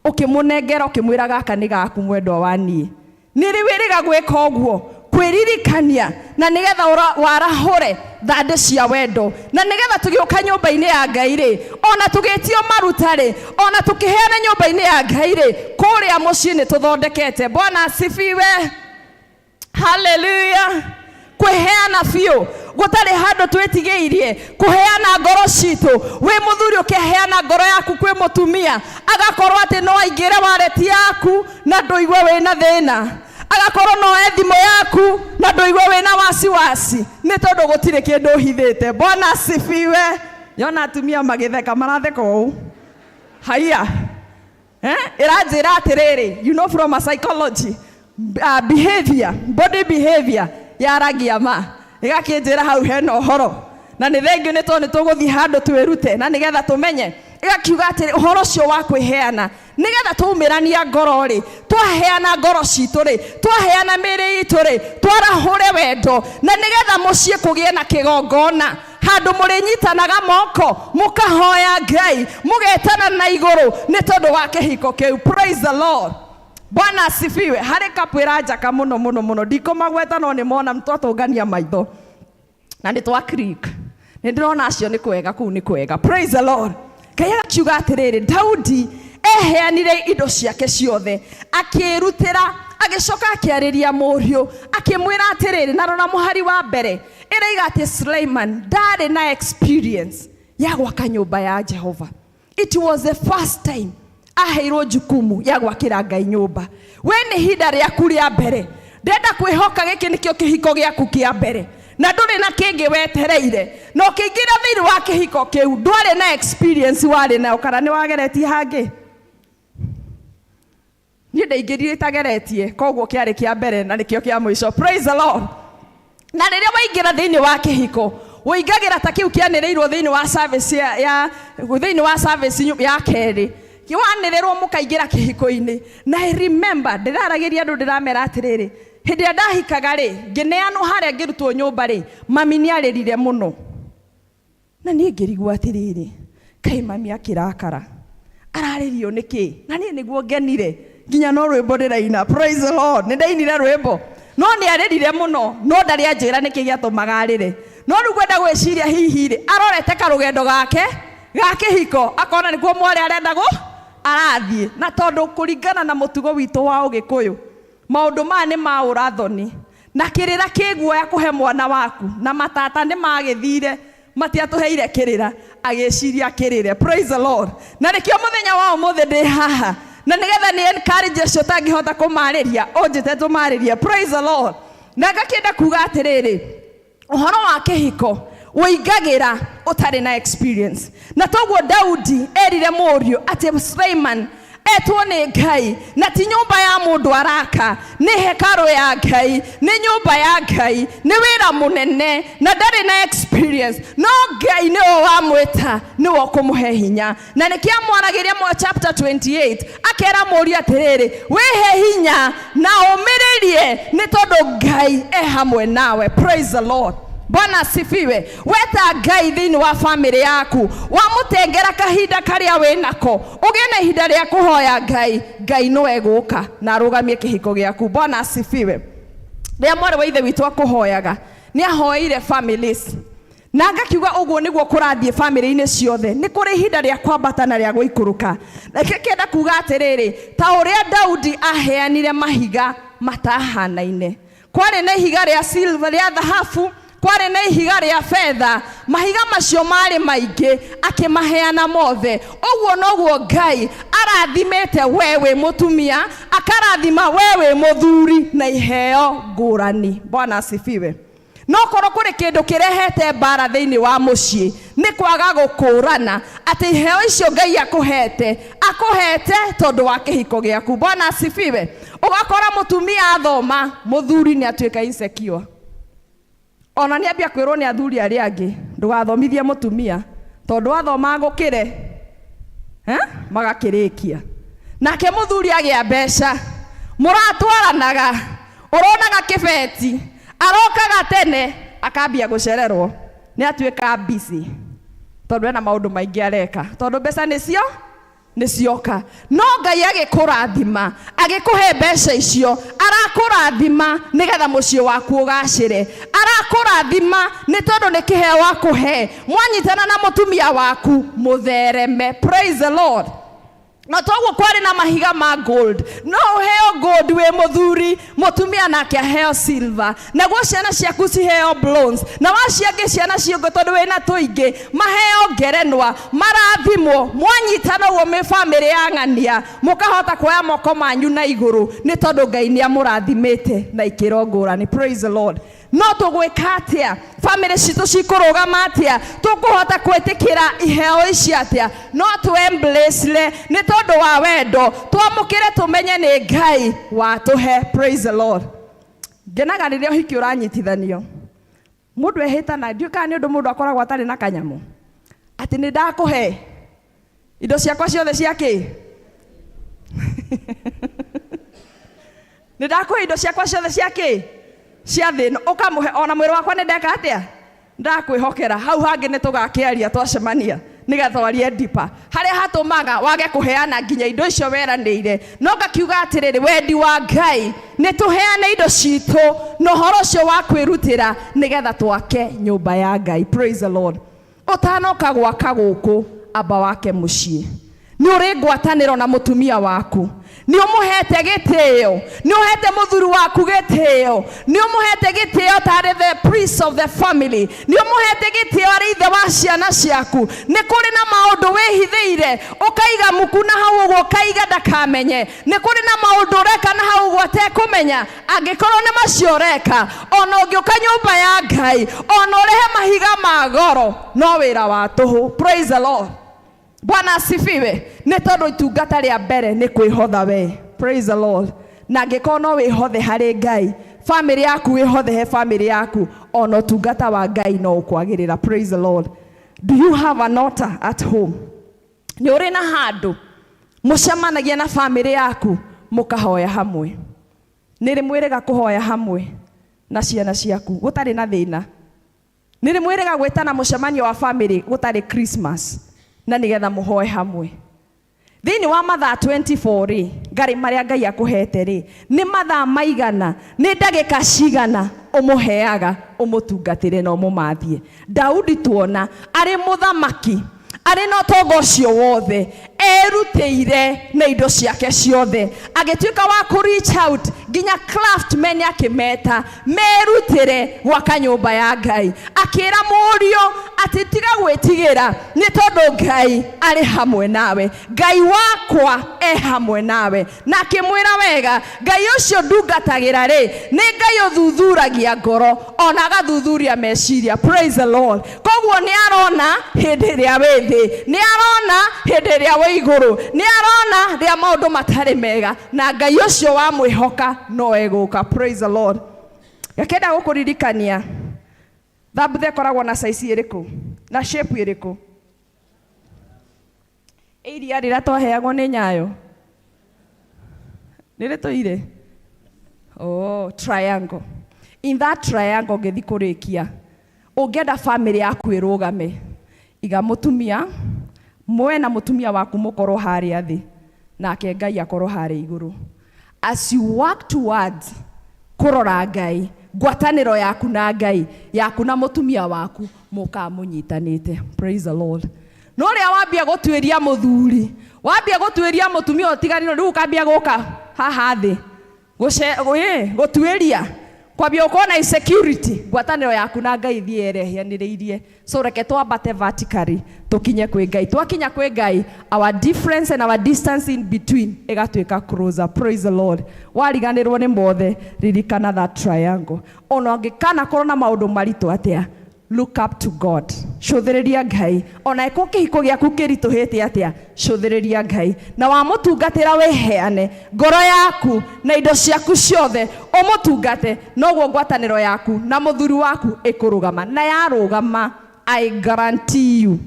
ũkĩmũnengera ũkĩmwĩra gaka nĩ gaku mwendwa wa niĩ. Nĩ rĩ wĩrĩga gwĩka ũguo? Kwĩririkania, na nĩgetha warahũre thandĩ cia wendo, na nĩgetha tũgĩũka nyũmba-inĩ ya Ngai rĩ, ona tũgĩtio maruta rĩ, ona tũkĩheana nyũmba-inĩ ya Ngai rĩ, kũrĩa mũciĩ nĩ tũthondekete. Bwana asifiwe. Hallelujah. Kwĩheana biũ gũtarĩ handũ twĩtigĩirie, kũheana ngoro citũ. Wĩ mũthuri ũkĩheana ngoro yaku kwĩ mũtumia, agakorwo atĩ no aingĩre wareti yaku na ndũigue wĩna thĩna, agakorwo no oe thimũ yaku na ndũigue wĩna wasiwasi, nĩ tondũ gũtirĩ kĩndũ ũhithĩte. Bwana asifiwe. Yona atumia magĩtheka, maratheka ũũ haiya. Ĩranjĩra atĩrĩrĩ, you know from a psychology, behavior, body behavior yaragia ma, ĩgakĩnjĩra hau hena ũhoro, na nĩ thengiũ nĩ tondũ nĩ tũgũthiĩ handũ twĩrute na nĩgetha tũmenye. Ĩgakiuga atĩrĩ, ũhoro ũcio wa kwĩheana nĩgetha twaumĩrania ngoro rĩ, twaheana ngoro citũ rĩ, twaheana mĩĩrĩ itũ rĩ, twarahũre wendo, na nĩgetha mũciĩ kũgĩe na kĩgongona handũ mũrĩnyitanaga moko, mũkahoya Ngai, mũgetana na igũrũ nĩ tondũ wa kĩhiko kĩu. Praise the Lord. Bwana asifiwe. Harĩ kapu ĩranjaka mũno mũno mũno, ndikũmagweta no nĩ mona twatũngania maitho na nĩ twa click, nĩ ndĩrona acio nĩ kwega, kũu nĩ kwega. Praise the Lord. Ngai agakiuga atĩrĩrĩ, Daudi eheanire indo ciake ciothe akĩrutĩra, agĩcoka akĩarĩria mũriũ akĩmwĩra atĩrĩrĩ, na rora mũhari wa mbere ĩraiga atĩ Suleiman ndarĩ na experience ya gwaka nyũmba ya Jehova. It was the first time aheirwo jukumu ya gwakĩra Ngai nyũmba. We nĩ ihinda rĩaku rĩa mbere, ndenda kwĩhoka gĩkĩ nĩkĩo kĩhiko gĩaku kĩa mbere na ndũrĩ na kĩngĩ wetereire, na ũkĩingĩra thĩinĩ wa kĩhiko kĩu ndwarĩ na experience warĩ nayo, kana nĩ wageretie hangĩ? Niĩ ndaingĩrire itageretie, koguo kĩarĩ kĩa mbere na nĩkĩo kĩa mũico. Praise the Lord. Na rĩrĩa waingĩra thĩinĩ wa kĩhiko, ũingagĩra ta kĩu kĩanĩrĩirwo thĩinĩ wa service ya thĩinĩ wa service ya kerĩ, wanĩrĩrwo mũkaingĩra kĩhiko-inĩ. Na I remember ndĩraragĩria andũ ndĩramera atĩrĩrĩ, hĩndĩ ĩrĩa ndahikaga rĩ, ngĩneanwo harĩa ngĩrutwo nyũmba rĩ, mami nĩ arĩrire mũno, na niĩ ngĩrigwo atĩrĩrĩ, kaĩ mami akĩrakara ararĩrio nĩkĩ? Na niĩ nĩguo ngenire nginya no rwĩmbo ndĩraina. Praise the Lord. Nĩ ndainire rwĩmbo, no nĩ arĩrire mũno, no ndarĩ anjĩra nĩkĩ gĩatũmaga arĩre. No rĩu ngwenda gwĩciria hihi rĩ, arorete karũgendo gake ga kĩhiko akona nĩkuo mwarĩ arenda gũ arathiĩ, na tondũ kũringana na mũtugo witũ wa ũgĩkũyũ maũndũ maya nĩ ma ũrathoni na kĩrĩra kĩguoya kũhe mwana waku, na matata nĩ magĩthire matiatũheire kĩrĩra, agĩciria kĩrĩre. Praise the Lord. Na nĩkĩo mũthenya wa ũmũthĩ ndĩ haha, na nĩgetha nĩ encourage acio ũtangĩhota kũmarĩria, ũnjĩte tũmarĩrie. Praise the Lord. Na ngakĩenda kuga atĩrĩrĩ, ũhoro wa kĩhiko ũingagĩra ũtarĩ na experience, na toguo Daudi erire mũriũ atĩ Suleiman etwo nĩ Ngai, na ti nyũmba ya mũndũ araka, nĩ hekarũ ya Ngai, nĩ nyũmba ya Ngai, nĩ wĩra mũnene, na ndarĩ na experience, no Ngai nĩwe wamwĩta, nĩwe ũkũmũhe hinya. Na nĩkĩo amwaragĩria mwa chapter 28 akera mũriũ atĩrĩrĩ, wĩhe hinya na ũmĩrĩrie nĩ tondũ Ngai e hamwe nawe. Praise the Lord. Bwana asifiwe. Weta Ngai thĩinĩ wa famĩlĩ yaku, wamũtengera kahinda karĩa wĩnako, ũgĩe na ihinda rĩa kũhoya Ngai, Ngai no egũka na arũgamie kĩhiko gĩaku. Bwana asifiwe. Rĩrĩa mwarĩ wa ithe witũ akũhoyaga, nĩ ahoeire families, na ngakiuga ũguo nĩguo kũrathiĩ famĩlĩ-inĩ ciothe, nĩ kũrĩ ihinda rĩa kwambata na rĩa gũikũrũka. Na kĩenda kuga atĩrĩrĩ, ta ũrĩa Daudi aheanire mahiga matahanaine, kwarĩ na ihiga rĩa silver, rĩa thahabu, kwarĩ na ihiga rĩa betha, mahiga macio marĩ maingĩ akĩmaheana mothe. Ũguo noguo Ngai arathimĩte we wĩ mũtumia, akarathima we wĩ mũthuri na iheo ngũrani. Bwana asifiwe. No korwo kũrĩ kĩndũ kĩrehete mbara thĩinĩ wa mũciĩ, nĩ kwaga gũkũrana atĩ iheo icio Ngai akũhete, akũhete tondũ wa kĩhiko gĩaku. Bwana asifiwe. Ũgakora mũtumia athoma, mũthuri nĩ atuĩka insecure, ona nĩ ambia kwĩrwo nĩ athuri arĩa angĩ, ndũgathomithie mũtumia tondũ athoma gũkĩre magakĩrĩkia. Nake mũthuri agĩa mbeca, mũratwaranaga, ũronaga kĩbeti, arokaga tene, akambia gũcererwo, nĩ atuĩka busy tondũ ena maũndũ maingĩ areka, tondũ mbeca nĩcio nĩcioka. No Ngai agĩkũrathima, agĩkũhe mbeca icio, arakũrathima nĩgetha mũciĩ waku ũgacĩre, arakũrathima nĩ tondũ nĩ kĩheo akũhe, mwanyitana na mũtumia waku mũthereme. Praise the Lord. Na toguo kwarĩ na mahiga ma gold, no ũheo gold wĩ mũthuri, mũtumia nake aheo silver, naguo ciana ciaku ciheo bronze, na waciangĩ ciana ciũngĩ tondũ wĩna tũingĩ maheo ngerenwa, marathimwo. Mwanyitana ũguo mwĩ famĩlĩ ya ng'ania, mũkahota kuoya moko manyu na igũrũ nĩ tondũ Ngai nĩ amũrathimĩte na ikĩro ngũrani. Praise the Lord. No tũgwĩka atĩa? Famĩlĩ citũ cikũrũgama atĩa? Tũkũhota kwĩtĩkĩra iheo ici atĩa? No tũ embrace nĩ tondũ wa wendo, twamũkĩre tũmenye nĩ Ngai watũhe. Praise the Lord. Ngenaga rĩrĩa ũhiki ũranyitithanio, mũndũ ehĩtana, ndiũĩ kana nĩ ũndũ mũndũ akoragwo atarĩ na kanyamũ, atĩ nĩ ndakũhe indo ciakwa ciothe cia kĩ, nĩ ndakũhe indo ciakwa ciothe cia kĩ, cia thĩ ĩno, ũkamũhe ona mwĩrĩ wakwa nĩ ndeka atĩa, ndakwĩhokera. Hau hangĩ nĩ tũgakĩaria twacemania nĩgetha twarie ndipa harĩa hatũ. gatũmaga wage kũheana nginya indo icio weranĩire. No ngakiuga atĩrĩrĩ, wendi wa Ngai nĩ tũheane indo citũ na ũhoro ũcio wa kwĩrutĩra nĩgetha twake nyũmba ya Ngai. Praise the Lord. Ũtanoka gwaka gũkũ, amba wake mũciĩ. Nĩ ũrĩ ngwatanĩro na mũtumia waku, nĩ ũmũhete gĩtĩo, nĩ ũhete mũthuri waku gĩtĩo, nĩ ũmũhete gĩtĩo tarĩ the priest of the family, nĩ ũmũhete gĩtĩo arĩ ithe wa ciana ciaku. Nĩ kũrĩ na maũndũ wĩhithĩire ũkaiga muku na hau ũguo, ũkaiga ndakamenye. Nĩ kũrĩ na maũndũ ũreka na hau ũguo atekũmenya. Angĩkorwo nĩ macio ũreka, ona ũngĩũka nyũmba ya Ngai, ona ũrehe mahiga ma goro, no wĩra wa tũhũ. Praise the Lord. Bwana asifiwe. Nĩ tondũ itungata rĩa mbere nĩ kwĩhotha we. Praise the Lord. Na angĩkorwo no wĩhothe harĩ Ngai, family yaku wĩhothe he family yaku, ona ũtungata wa Ngai no ũkwagĩrĩra. Praise the Lord. Do you have an altar at home? Nĩ ũrĩ na handũ mũcemanagia na family yaku mũkahoya hamwe? Nĩ rĩ mwĩrĩga kũhoya hamwe na ciana ciaku gũtarĩ na thĩna? Nĩ rĩ mwĩrĩga gwĩtana mũcemanio wa family gũtarĩ Christmas na nĩgetha mũhoe hamwe? Thĩinĩ wa mathaa 24 rĩ, ngarĩ marĩa Ngai akũhete rĩ, nĩ mathaa maigana, nĩ ndagĩka cigana ũmũheaga ũmũtungatĩre na ũmũmathie? Daudi tuona arĩ mũthamaki, arĩ na ũtonga ũcio wothe, erutĩire na indo ciake ciothe, agĩtuĩka wa kũ reach out nginya craftmen akĩmeta merutĩre gwaka nyũmba ya Ngai. Akĩra mũriũ atĩ tiga gwĩtigĩra, nĩ tondũ Ngai arĩ hamwe nawe, Ngai wakwa e hamwe nawe. Na akĩmwĩra wega, Ngai ũcio ndungatagĩra rĩ, nĩ Ngai ũthuthuragia ngoro ona agathuthuria meciria. Praise the Lord. Koguo nĩ arona hĩndĩ ĩrĩa wĩ thĩ, nĩ arona hĩndĩ ĩrĩa wĩ igũrũ, nĩ arona rĩrĩa maũndũ matarĩ mega, na Ngai ũcio wamwĩhoka no egũka. Praise the Lord. Ngakĩenda gũkũririkania, thambutha ĩkoragwo na size ĩrĩkũ na shape ĩrĩkũ? Iria rĩrĩa twaheagwo nĩ Nyayo nĩ rĩtũire? Oh, triangle. In that triangle, ngĩthi kũrĩkia, ũngĩenda family yaku ĩrũgame, iga mũtumia mwe na mũtumia waku mũkorwo harĩa thĩ, nake Ngai akorwo harĩa igũrũ. As you work towards kũrora Ngai, ngwatanĩro yaku na Ngai, yaku na mũtumia waku, mũkaga mũnyitanĩte. Praise the Lord. No rĩa wambia gũtuĩria mũthuri, wambia gũtuĩria mũtumia, ũtiganĩrwo, rĩu ũkambia gũka haha thĩ gũtuĩria, kwambia gũkorwo na insecurity, ngwatanĩro yaku na Ngai thiĩ ĩrehanĩrĩirie. So reke twambate vertically tũkinye kwĩ Ngai. Twakinya kwĩ Ngai, our difference and our distance in between ĩgatuĩka closer. Praise the Lord. Wariganĩrwo nĩ mothe, ririkana that triangle. Ona ũngĩkanakorwo na maũndũ maritũ atĩa, look up to God, cũthĩrĩria Ngai. Ona ĩko kĩhiko gĩaku kĩritũhĩte atĩa, cũthĩrĩria Ngai na wamũtungatĩra, wĩheane ngoro yaku na indo ciaku ciothe ũmũtungate, noguo ngwatanĩro yaku na mũthuri waku ĩkũrũgama. Na yarũgama, I guarantee you,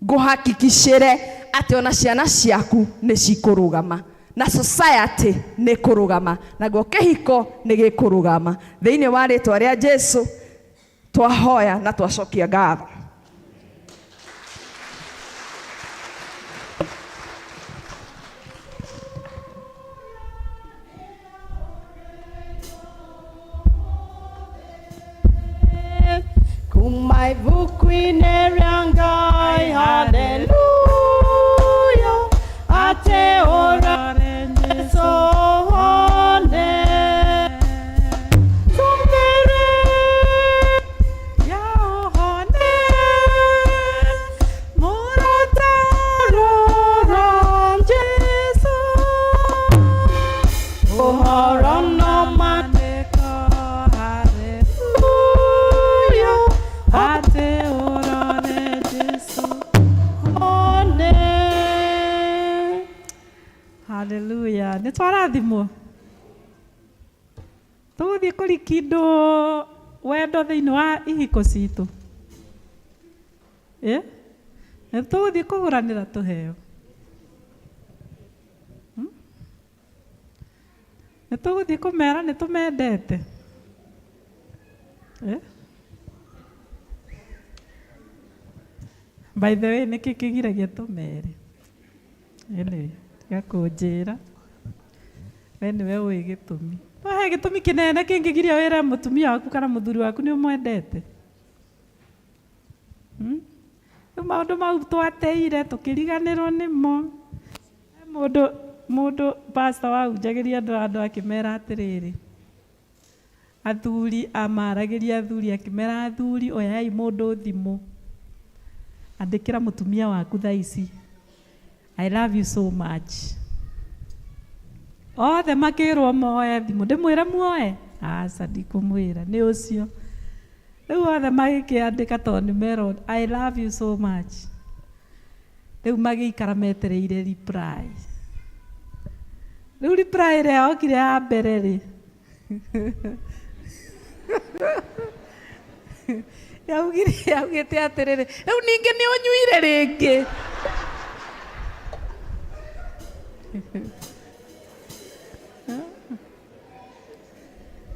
ngũhakikicĩre atĩ ona ciana ciaku nĩ cikũrũgama, na society nĩ kũrũgama, naguo kĩhiko nĩ gĩkũrũgama. Thĩinĩ wa rĩtwa rĩa Jesu twahoya na twacokia ngatho. Kuma ibuku-inĩ rĩa Ngai, haleluya, atĩ ũrore Jesũ one. Tũmĩre ya ũhone, mũrata rora Jesũ. Ũhoro no Maandĩko, haleluya, atĩ ũrore Jesũ one. Haleluya. Nĩ twarathimwo. Tũgũthiĩ kũrikindwo wendo thĩinĩ wa ihiko citũ. Ĩ nĩ tũgũthiĩ kũgũranĩra tũheo? Nĩ tũgũthiĩ kũmera nĩ tũmendete? Eh? By the way, nĩkĩ kĩgiragia tũmere? Anyway, tiga kũnjĩra we nĩwe ũĩ gĩtũmi. No he gĩtũmi kĩnene kĩngĩgiria wĩre mũtumia waku kana mũthuri waku nĩ ũmwendete? Hmm? Rĩu maũndũ mau twateire tũkĩriganĩrwo nĩmo. He mũndũ mũndũ pastor wahunjagĩria andũ handũ akĩmera atĩrĩrĩ, athuri amaragĩria athuri akĩmera athuri oyai mũndũ thimũ, andĩkĩra mũtumia waku thaa ici, I love you so much. Othe makĩrwo moe thimũ, ndĩmwĩre muoe? Aca ndikũmwĩra, nĩ ũcio. Rĩu othe magĩkĩandĩka tondũ nĩ merwo I love you so much. Rĩu magĩikara metereire reply. Rĩu reply ĩrĩa yokire ya mbere rĩ, yaugire yaugĩte atĩrĩrĩ, rĩu ningĩ nĩ ũnyuire rĩngĩ.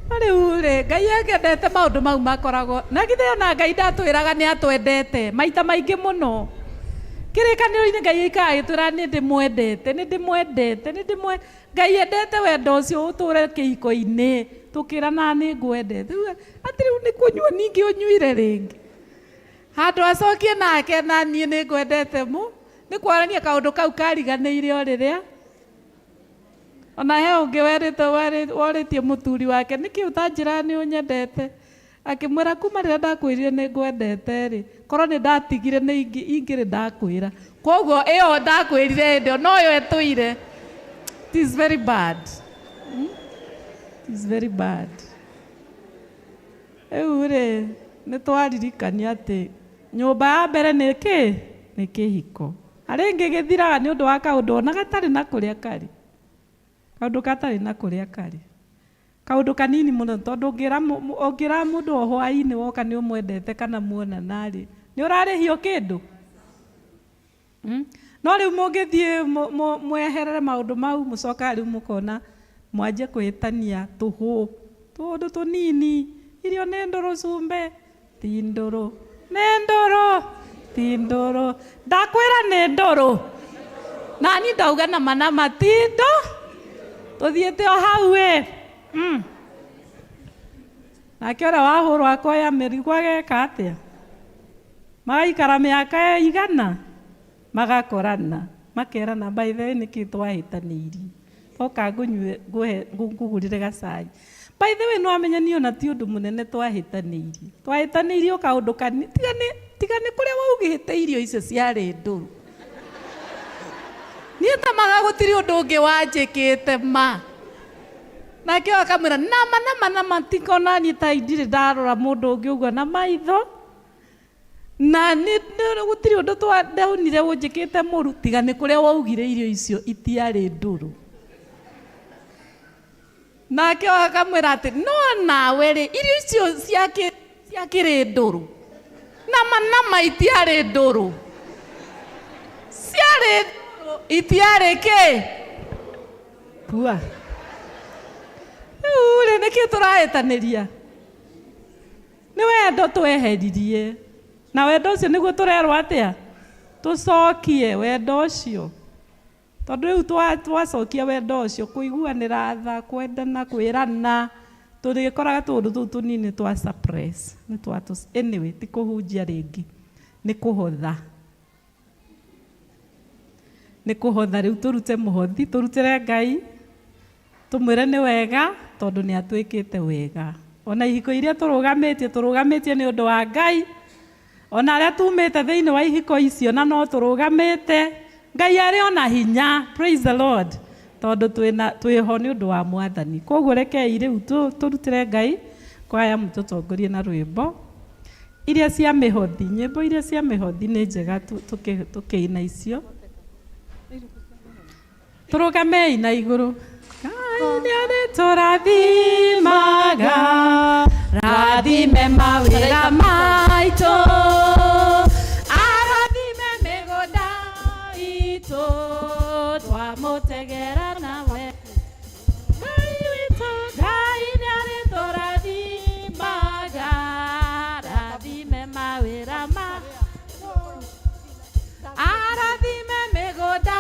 No rĩu rĩ, Ngai akĩendete maũndũ mau makoragwo na githĩ ona Ngai ndatwĩraga nĩ atwendete maita maingĩ mũno. Kĩrĩkanĩro-inĩ Ngai aikaraga agĩtwĩra nĩ ndĩmwendete, nĩ ndĩmwendete, nĩ ndĩmwe Ngai endete wendo ũcio ũtũre kĩhiko-inĩ tũkĩranaga nĩ ngwendete. Rĩu atĩ rĩu nĩ kũnyua ningĩ ũnyuire rĩngĩ. Handũ acokie nake na niĩ nĩ ngwendete mũ, nĩ kuonania kaũndũ kau kariganĩire o rĩrĩa Ona he ũngĩ werĩte worĩtie mũthuri wake nĩkĩ ũtanjĩraga nĩ ũnyendete? Akĩmwĩra kuma rĩrĩa ndakwĩrire nĩ ngwendete rĩ, korwo nĩ ndatigire nĩ ingĩrĩ ndakwĩra. Koguo ĩyo ndakwĩrire hĩndĩ ĩyo noyo ĩtũire. It is very bad. It is very bad. Rĩu rĩ, nĩ twaririkania atĩ nyũmba ya mbere nĩ kĩ? Nĩ kĩhiko. Na rĩngĩ gĩthiraga nĩ ũndũ wa kaũndũ ona gatarĩ na kũrĩa karĩ. Kaũndũ gatarĩ na kũrĩa karĩ. Kaũndũ kanini mũno tondũ ũngĩra ũngĩra mũndũ o hwaĩ-inĩ woka nĩ ũmwendete kana muonana rĩ, nĩ ũrarĩhio kĩndũ? Hmm? No rĩu mũngĩthiĩ mweherere maũndũ mau mũcokaga rĩu mũkona mwanjie kwĩhĩtania tũhũ, tũũndũ tũnini, irio nĩ ndũrũ cumbĩ, Ti ndũrũ. Nĩ ndũrũ. Ti ndũrũ. Ndakwĩra nĩ ndũrũ. Nani ndauga nama nama ti ndũ. Tũthiĩte o hau ĩ. Nake ũrĩa wahũrwo akoya mĩrigo ageka atĩa? Magaikara mĩaka ĩigana? Magakorana. Makerana by the way nĩkĩ twahĩtanĩirie? Oka ngũnyue ngũhe ngũgũrĩre gacai. By the way nĩwamenya niĩ ona ti ũndũ mũnene twahĩtanĩirie. Twahĩtanĩirie o kaũndũ kanini tiga nĩ tiga nĩ kũrĩa waugĩte irio icio ciarĩ ndũrũ. Niĩ tamaga gũtirĩ ũndũ ũngĩ wanjĩkĩte ma. Nake ũyũ akamwĩra nama nama nama tiga ona niĩ ta ndirĩ ndarora mũndũ ũngĩ ũguo na maitho. Na nĩ gũtirĩ ũndũ ndonire ũnjĩkĩte mũru tiga nĩ kũrĩa waugire irio icio itiarĩ ndũrũ. Nake akamwĩra atĩ no nawe rĩ irio icio ciakĩrĩ ndũrũ nama nama itiarĩ ndũrũ ciarĩ ndũrũ itiarĩ kĩ pua. Rĩu rĩ nĩkĩ tũrahĩtanĩria? Nĩ wendo tweheririe. Na wendo ũcio nĩguo tũrerwo atĩa? Tũcokie wendo ũcio. Tondũ rĩu twacokia wendo ũcio, kũiguanĩra tha, kwendana, kwĩrana, tũrĩkoraga tũũndũ tũu tũnini twa suppress. Nĩ twa anyway, ti kũhunjia rĩngĩ, nĩ kũhotha. Nĩ kũhotha rĩu tũrute mũhothi, tũrutĩre Ngai, tũmwĩre nĩ wega, tondũ nĩ atwĩkĩte wega. Ona ihiko iria tũrũgamĩtie, tũrũgamĩtie nĩ ũndũ wa Ngai. Ona arĩa tumĩte thĩinĩ wa ihiko icio na no tũrũgamĩte, Ngai arĩ ona hinya. Praise the Lord. Tondũ twĩho nĩ ũndũ wa Mwathani. Koguo rekei rĩu tũrutĩre Ngai, kwaya mũtũtongorie na rwĩmbo. Iria cia mĩhothi, nyĩmbo iria cia mĩhothi nĩ njega tũkĩina icio. Tũrũgamei na igũrũ. Ngai nĩ arĩtũrathimaga, rathime mawĩra maitũ, arathime mĩgũnda itũ, twamũtegera nawe. Ngai witũ, Ngai nĩ arĩtũrathimaga, rathime mawĩra maitũ, arathime mĩgũnda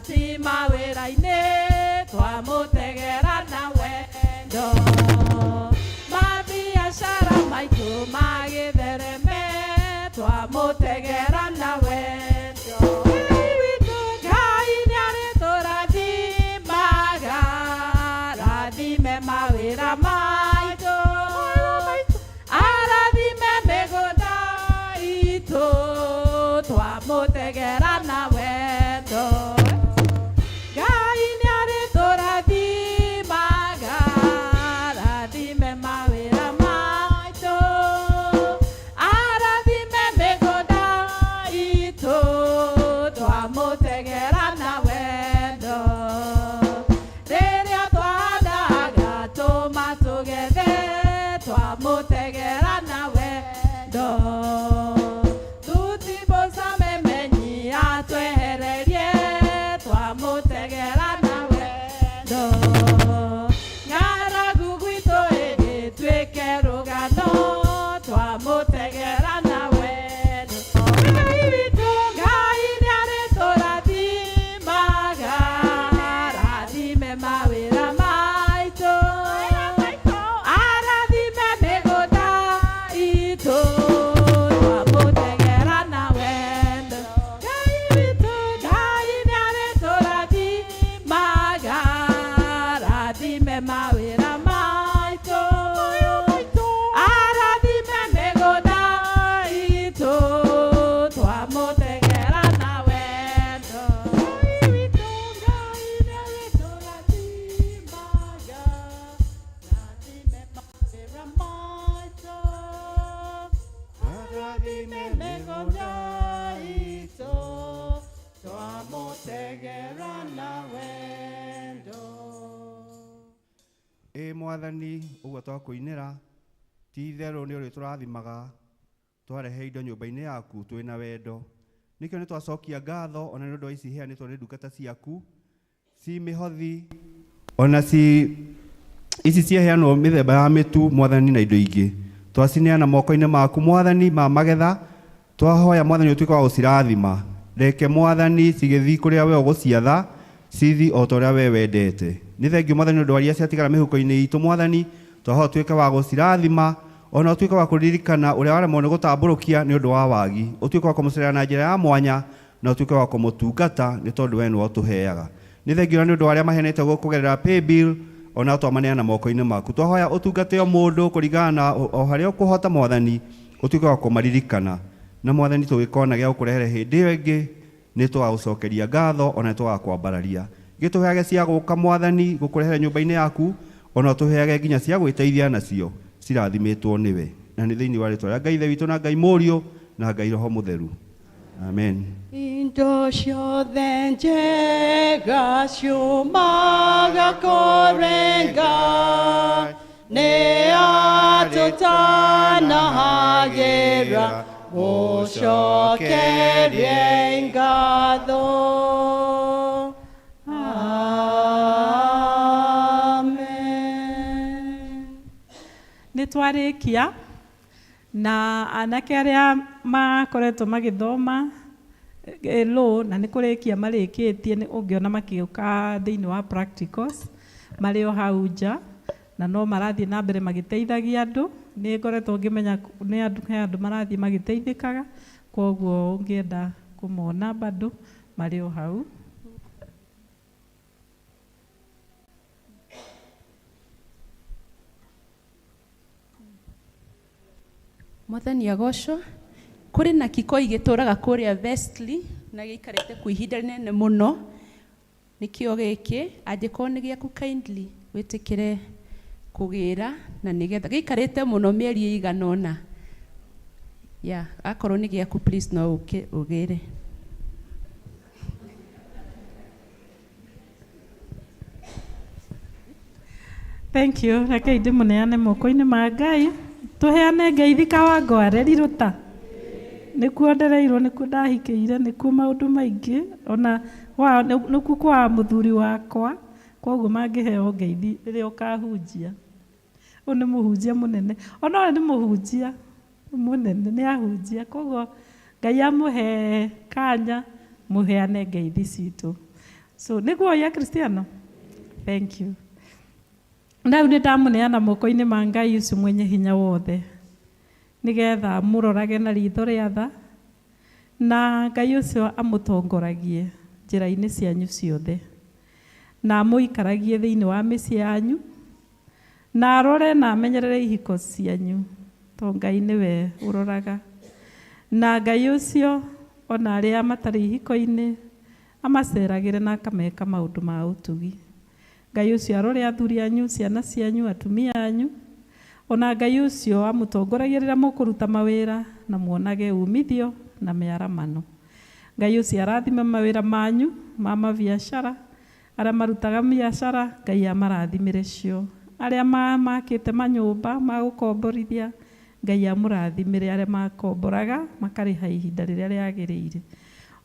ti mawĩra-inĩ twamũtegera na wendo mabiacara maitũ magĩthereme twamũtegera na wendo Ngai witũ Ngai nĩarĩtũrathimaga rathime mawĩra maitũ arathime mĩgũnda itũ twamũtegera na wendo Ngai nĩarĩtũrathimaga rathime mawĩra maitũ arathime mĩgũnda itũ twamũtegera na wendo rĩrĩa twahandaga tũma tũgethe twamũtegera na wendo tutiboca memenyi atwehererie twamũtegera na wendo ng'aragu gwitũ ĩgĩtuĩke rũgano twamũtegera na wendo Ngai witũ Ngai nĩarĩtũrathimaga rathime mawĩra maitũ arathime mĩgũnda itũ twamũtegera na wendo Ngai witũ Ngai nĩarĩtũrathimaga rathime mawĩra maitũ arathime mĩgũnda itũ twamũtegera na wendo Ngai witũ Ngai nĩarĩtũrathimaga rathime mawĩra maitũ arathime mĩgũnda itũ twamũtegera na wendo Ĩ mwathani ũguo twakũinĩra ti itherũ nĩ ũrĩtũrathimaga twarehe indo nyũmba-inĩ yaku twĩ na wendo nĩkĩo nĩ twacokia ngatho ona nĩ ũndũ wa ici iheanĩtwo nĩ ndungata ciaku ci mĩhothi ona ci ici ciaheanwo mĩthemba ya mĩtu mwathani na indo ingĩ twacineana moko-inĩ maku mwathani ma magetha twahoya mwathani ũtuĩke wa gũcirathima reke mwathani cigĩthiĩ kũrĩa we ũgũciatha cithi o ta ũrĩa we wendete nĩ thengio mwathani nĩ ũndũ wa iria ciatigara mĩhuko-inĩ itũ mwathani twahoya ũtuĩke wa gũcirathima ona ũtuĩke wa kũririkana ũrĩa waremwo nĩ gũtambũrũkia nĩ ũndũ wa wagi ũtuĩke wa kũmũcerera na njĩra ya mwanya na ũtuĩke wa kũmũtungata nĩ tondũ we nĩwe ũtũheaga nĩ thengio na nĩ ũndũ wa arĩa maheanĩte kũgerera paybill ona twamaneana moko-inĩ maku twahoya ũtungate o mũndũ kũringana na o harĩa ũkũhota mwathani ũtuĩke wa kũmaririkana na mwathani tũgĩkona gĩa gũkũrehere hĩndĩ ĩyo ĩngĩ nĩ tũgagũcokeria ngatho ona nĩ tũgakwambararia gĩtũheage cia gũka mwathani gũkũrehere nyũmba-inĩ yaku ona ũtũheage nginya cia gwĩteithia nacio cirathimĩtwo nĩwe na nĩ thĩinĩ wa rĩtwa rĩa Ngai Ithe witũ na Ngai Mũriũ na Ngai Roho Mũtheru amen Indo ciothe njega ciumaga kũrĩ Ngai nĩ atũtanahagĩra mũcokerie ngatho Amen. Nĩ twarĩkia na anake arĩa makoretwo magĩthoma law na nĩ kũrĩkia marĩkĩtie nĩ ũngĩona makĩũka thĩinĩ wa practicals marĩ o hau nja na no marathiĩ na mbere magĩteithagia andũ nĩ ngoretwo ngĩmenya nĩ andũ he andũ marathiĩ magĩteithĩkaga koguo ũngĩenda kũmona bado marĩ o hau. Mwathani agocwo kũrĩ na kikoi gĩtũraga kũrĩa Vestli na gĩikarĩte kwa ihinda rĩnene mũno nĩkĩo gĩkĩ angĩkorwo nĩ gĩaku kindly wĩtĩkĩre kũgĩra na nĩgetha gĩikarĩte mũno mĩeri ĩigana ũna ya akorwo nĩ gĩaku please no ũke ũgĩre. Thank you. Rekei ndĩmũneane moko-inĩ ma Ngai tũheane ngeithi Kawangware riruta nĩkuo ndereirwo nĩkuo ndahikĩire nĩkuo maũndũ maingĩ ona nĩkuo kwa mũthuri wakwa koguo mangĩheo ngeithi rĩrĩa ũkahunjia ũyũ nĩ mũhunjia mũnene ona ũyũ nĩ mũhunjia mũnene nĩ ahunjia koguo Ngai amũhe kanya mũheane ngeithi citũ. So nĩguo ya Kristiano, thank you. Na rĩu nĩ ndamũneana moko-inĩ ma Ngai ũcio mwenye hinya wothe, nĩgetha mũrorage na ritho rĩa tha, na Ngai ũcio amũtongoragie njĩra-inĩ cianyu ciothe, na amũikaragie thĩinĩ wa mĩciĩ yanyu, na arore na amenyerere ihiko cianyu, to Ngai nĩwe ũroraga. Na Ngai ũcio ona arĩa matarĩ ihiko-inĩ amaceragĩre na akameka maũndũ ma ũtugi. Ngai ũcio arore athuri anyu, ciana cianyu, atumia anyu, ona Ngai ũcio amũtongoragie rĩrĩa mũkũruta mawĩra na muonage umithio na mĩaramano. Ngai ũcio arathime mawĩra manyu ma mabiacara, arĩa marutaga biacara Ngai amarathimĩre cio, arĩa makĩte manyũmba ma gũkomborithia Ngai amũrathimĩre, arĩa makomboraga makarĩha ihinda rĩrĩa rĩagĩrĩire,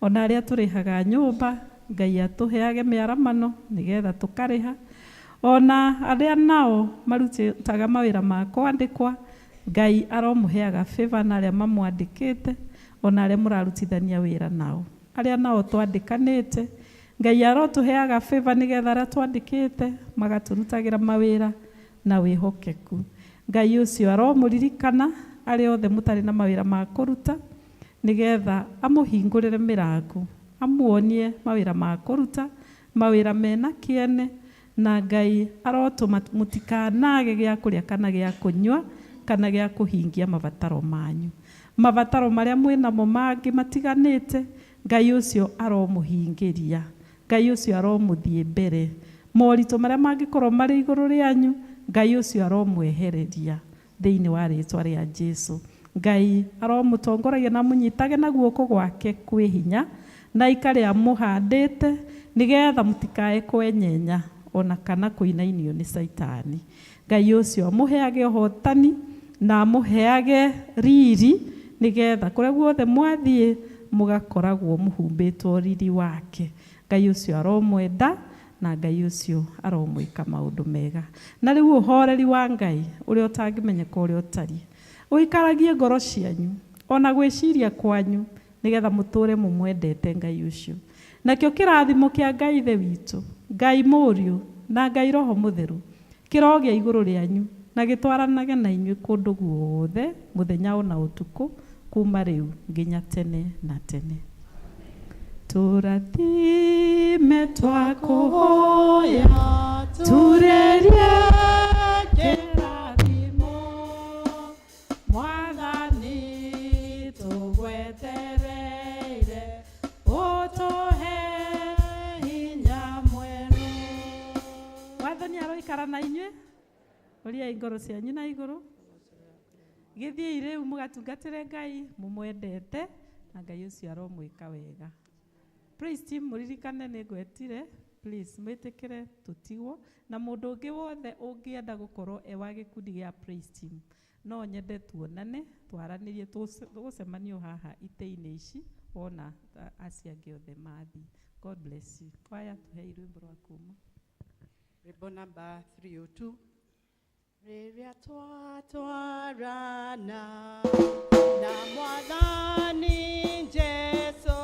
ona arĩa tũrĩhaga nyũmba Ngai atũheage mĩaramano nĩgetha tũkarĩha, ona arĩa nao marutaga mawĩra ma kwandĩkwa Ngai aromũheaga favor na arĩa mamwandĩkĩte, ona arĩa mũrarutithania wĩra nao, arĩa nao twandĩkanĩte Ngai arotũheaga favor nĩgetha arĩa twandĩkĩte magatũrutagĩra mawĩra na wĩhokeku. Ngai ũcio aromũririkana arĩa othe mũtarĩ na mawĩra ma kũruta, nĩgetha amũhingũrĩre mĩrango, amuonie mawĩra ma kũruta, mawĩra mena kĩene, na Ngai arotũma mũtikanage gĩa kũrĩa kana gĩa kũnyua kana gĩa kũhingia mabataro manyu. Mabataro marĩa mwĩnamo mangĩ matiganĩte, Ngai ũcio aromũhingĩria, Ngai ũcio aromũthiĩ mbere. Moritũ marĩa mangĩkorwo marĩ igũrũ rĩanyu, Ngai ũcio aromwehereria thĩinĩ wa rĩtwa rĩa Jesu. Ngai aromũtongoragia na amũnyitage na guoko gwake kwĩ hinya, na ikare amũhandĩte nĩgetha mũtikae kwenyenya ona kana kũinainio nĩ Caitani. Ngai ũcio amũheage ũhotani na amũheage riri, nĩgetha kũrĩa guothe mwathiĩ mũgakoragwo mũhumbĩtwo riri wake. Ngai ũcio aromwenda na Ngai ũcio aromwĩka maũndũ mega. Na rĩu ũhoreri wa Ngai ũrĩa ũtangĩmenyeka ũrĩa ũtariĩ, ũikaragie ngoro cianyu ona gwĩciria kwanyu, nĩgetha mũtũre mũmwendete Ngai ũcio. Nakĩo kĩrathimo kĩa Ngai Ithe witũ, Ngai Mũriũ na Ngai Roho Mũtheru kĩrogĩa igũrũ rĩanyu na gĩtwaranage na inyuĩ kũndũ guothe mũthenya ona ũtukũ, kuma rĩu nginya tene na tene. Tũrathime twakũhoya, turerie kĩrathimo, Mwathani tũgwetereire, ũtũhe hinya mwerũ. Mwathani aroikara na inyuĩ, ũriai ngoro cianyu na igũrũ. Gĩthiĩi rĩu mũgatungatĩre Ngai mũmwendete, na Ngai ũcio aromwĩka wega. Praise team, mũririkane nĩ ngwetire, please mwĩtĩkĩre tũtigwo na mũndũ ũngĩ wothe ũngĩenda gũkorwo e wa gĩkundi gĩa praise team, no nyende tuonane, twaranĩrie, tũgũcemanio haha itĩ-inĩ ici wona acio angĩ othe mathiĩ. God bless you. Kwaya, tũhei rwĩmbo rwa kuma. Rwĩmbo namba 302. Rĩrĩa twatwarana na Mwathani Jesũ,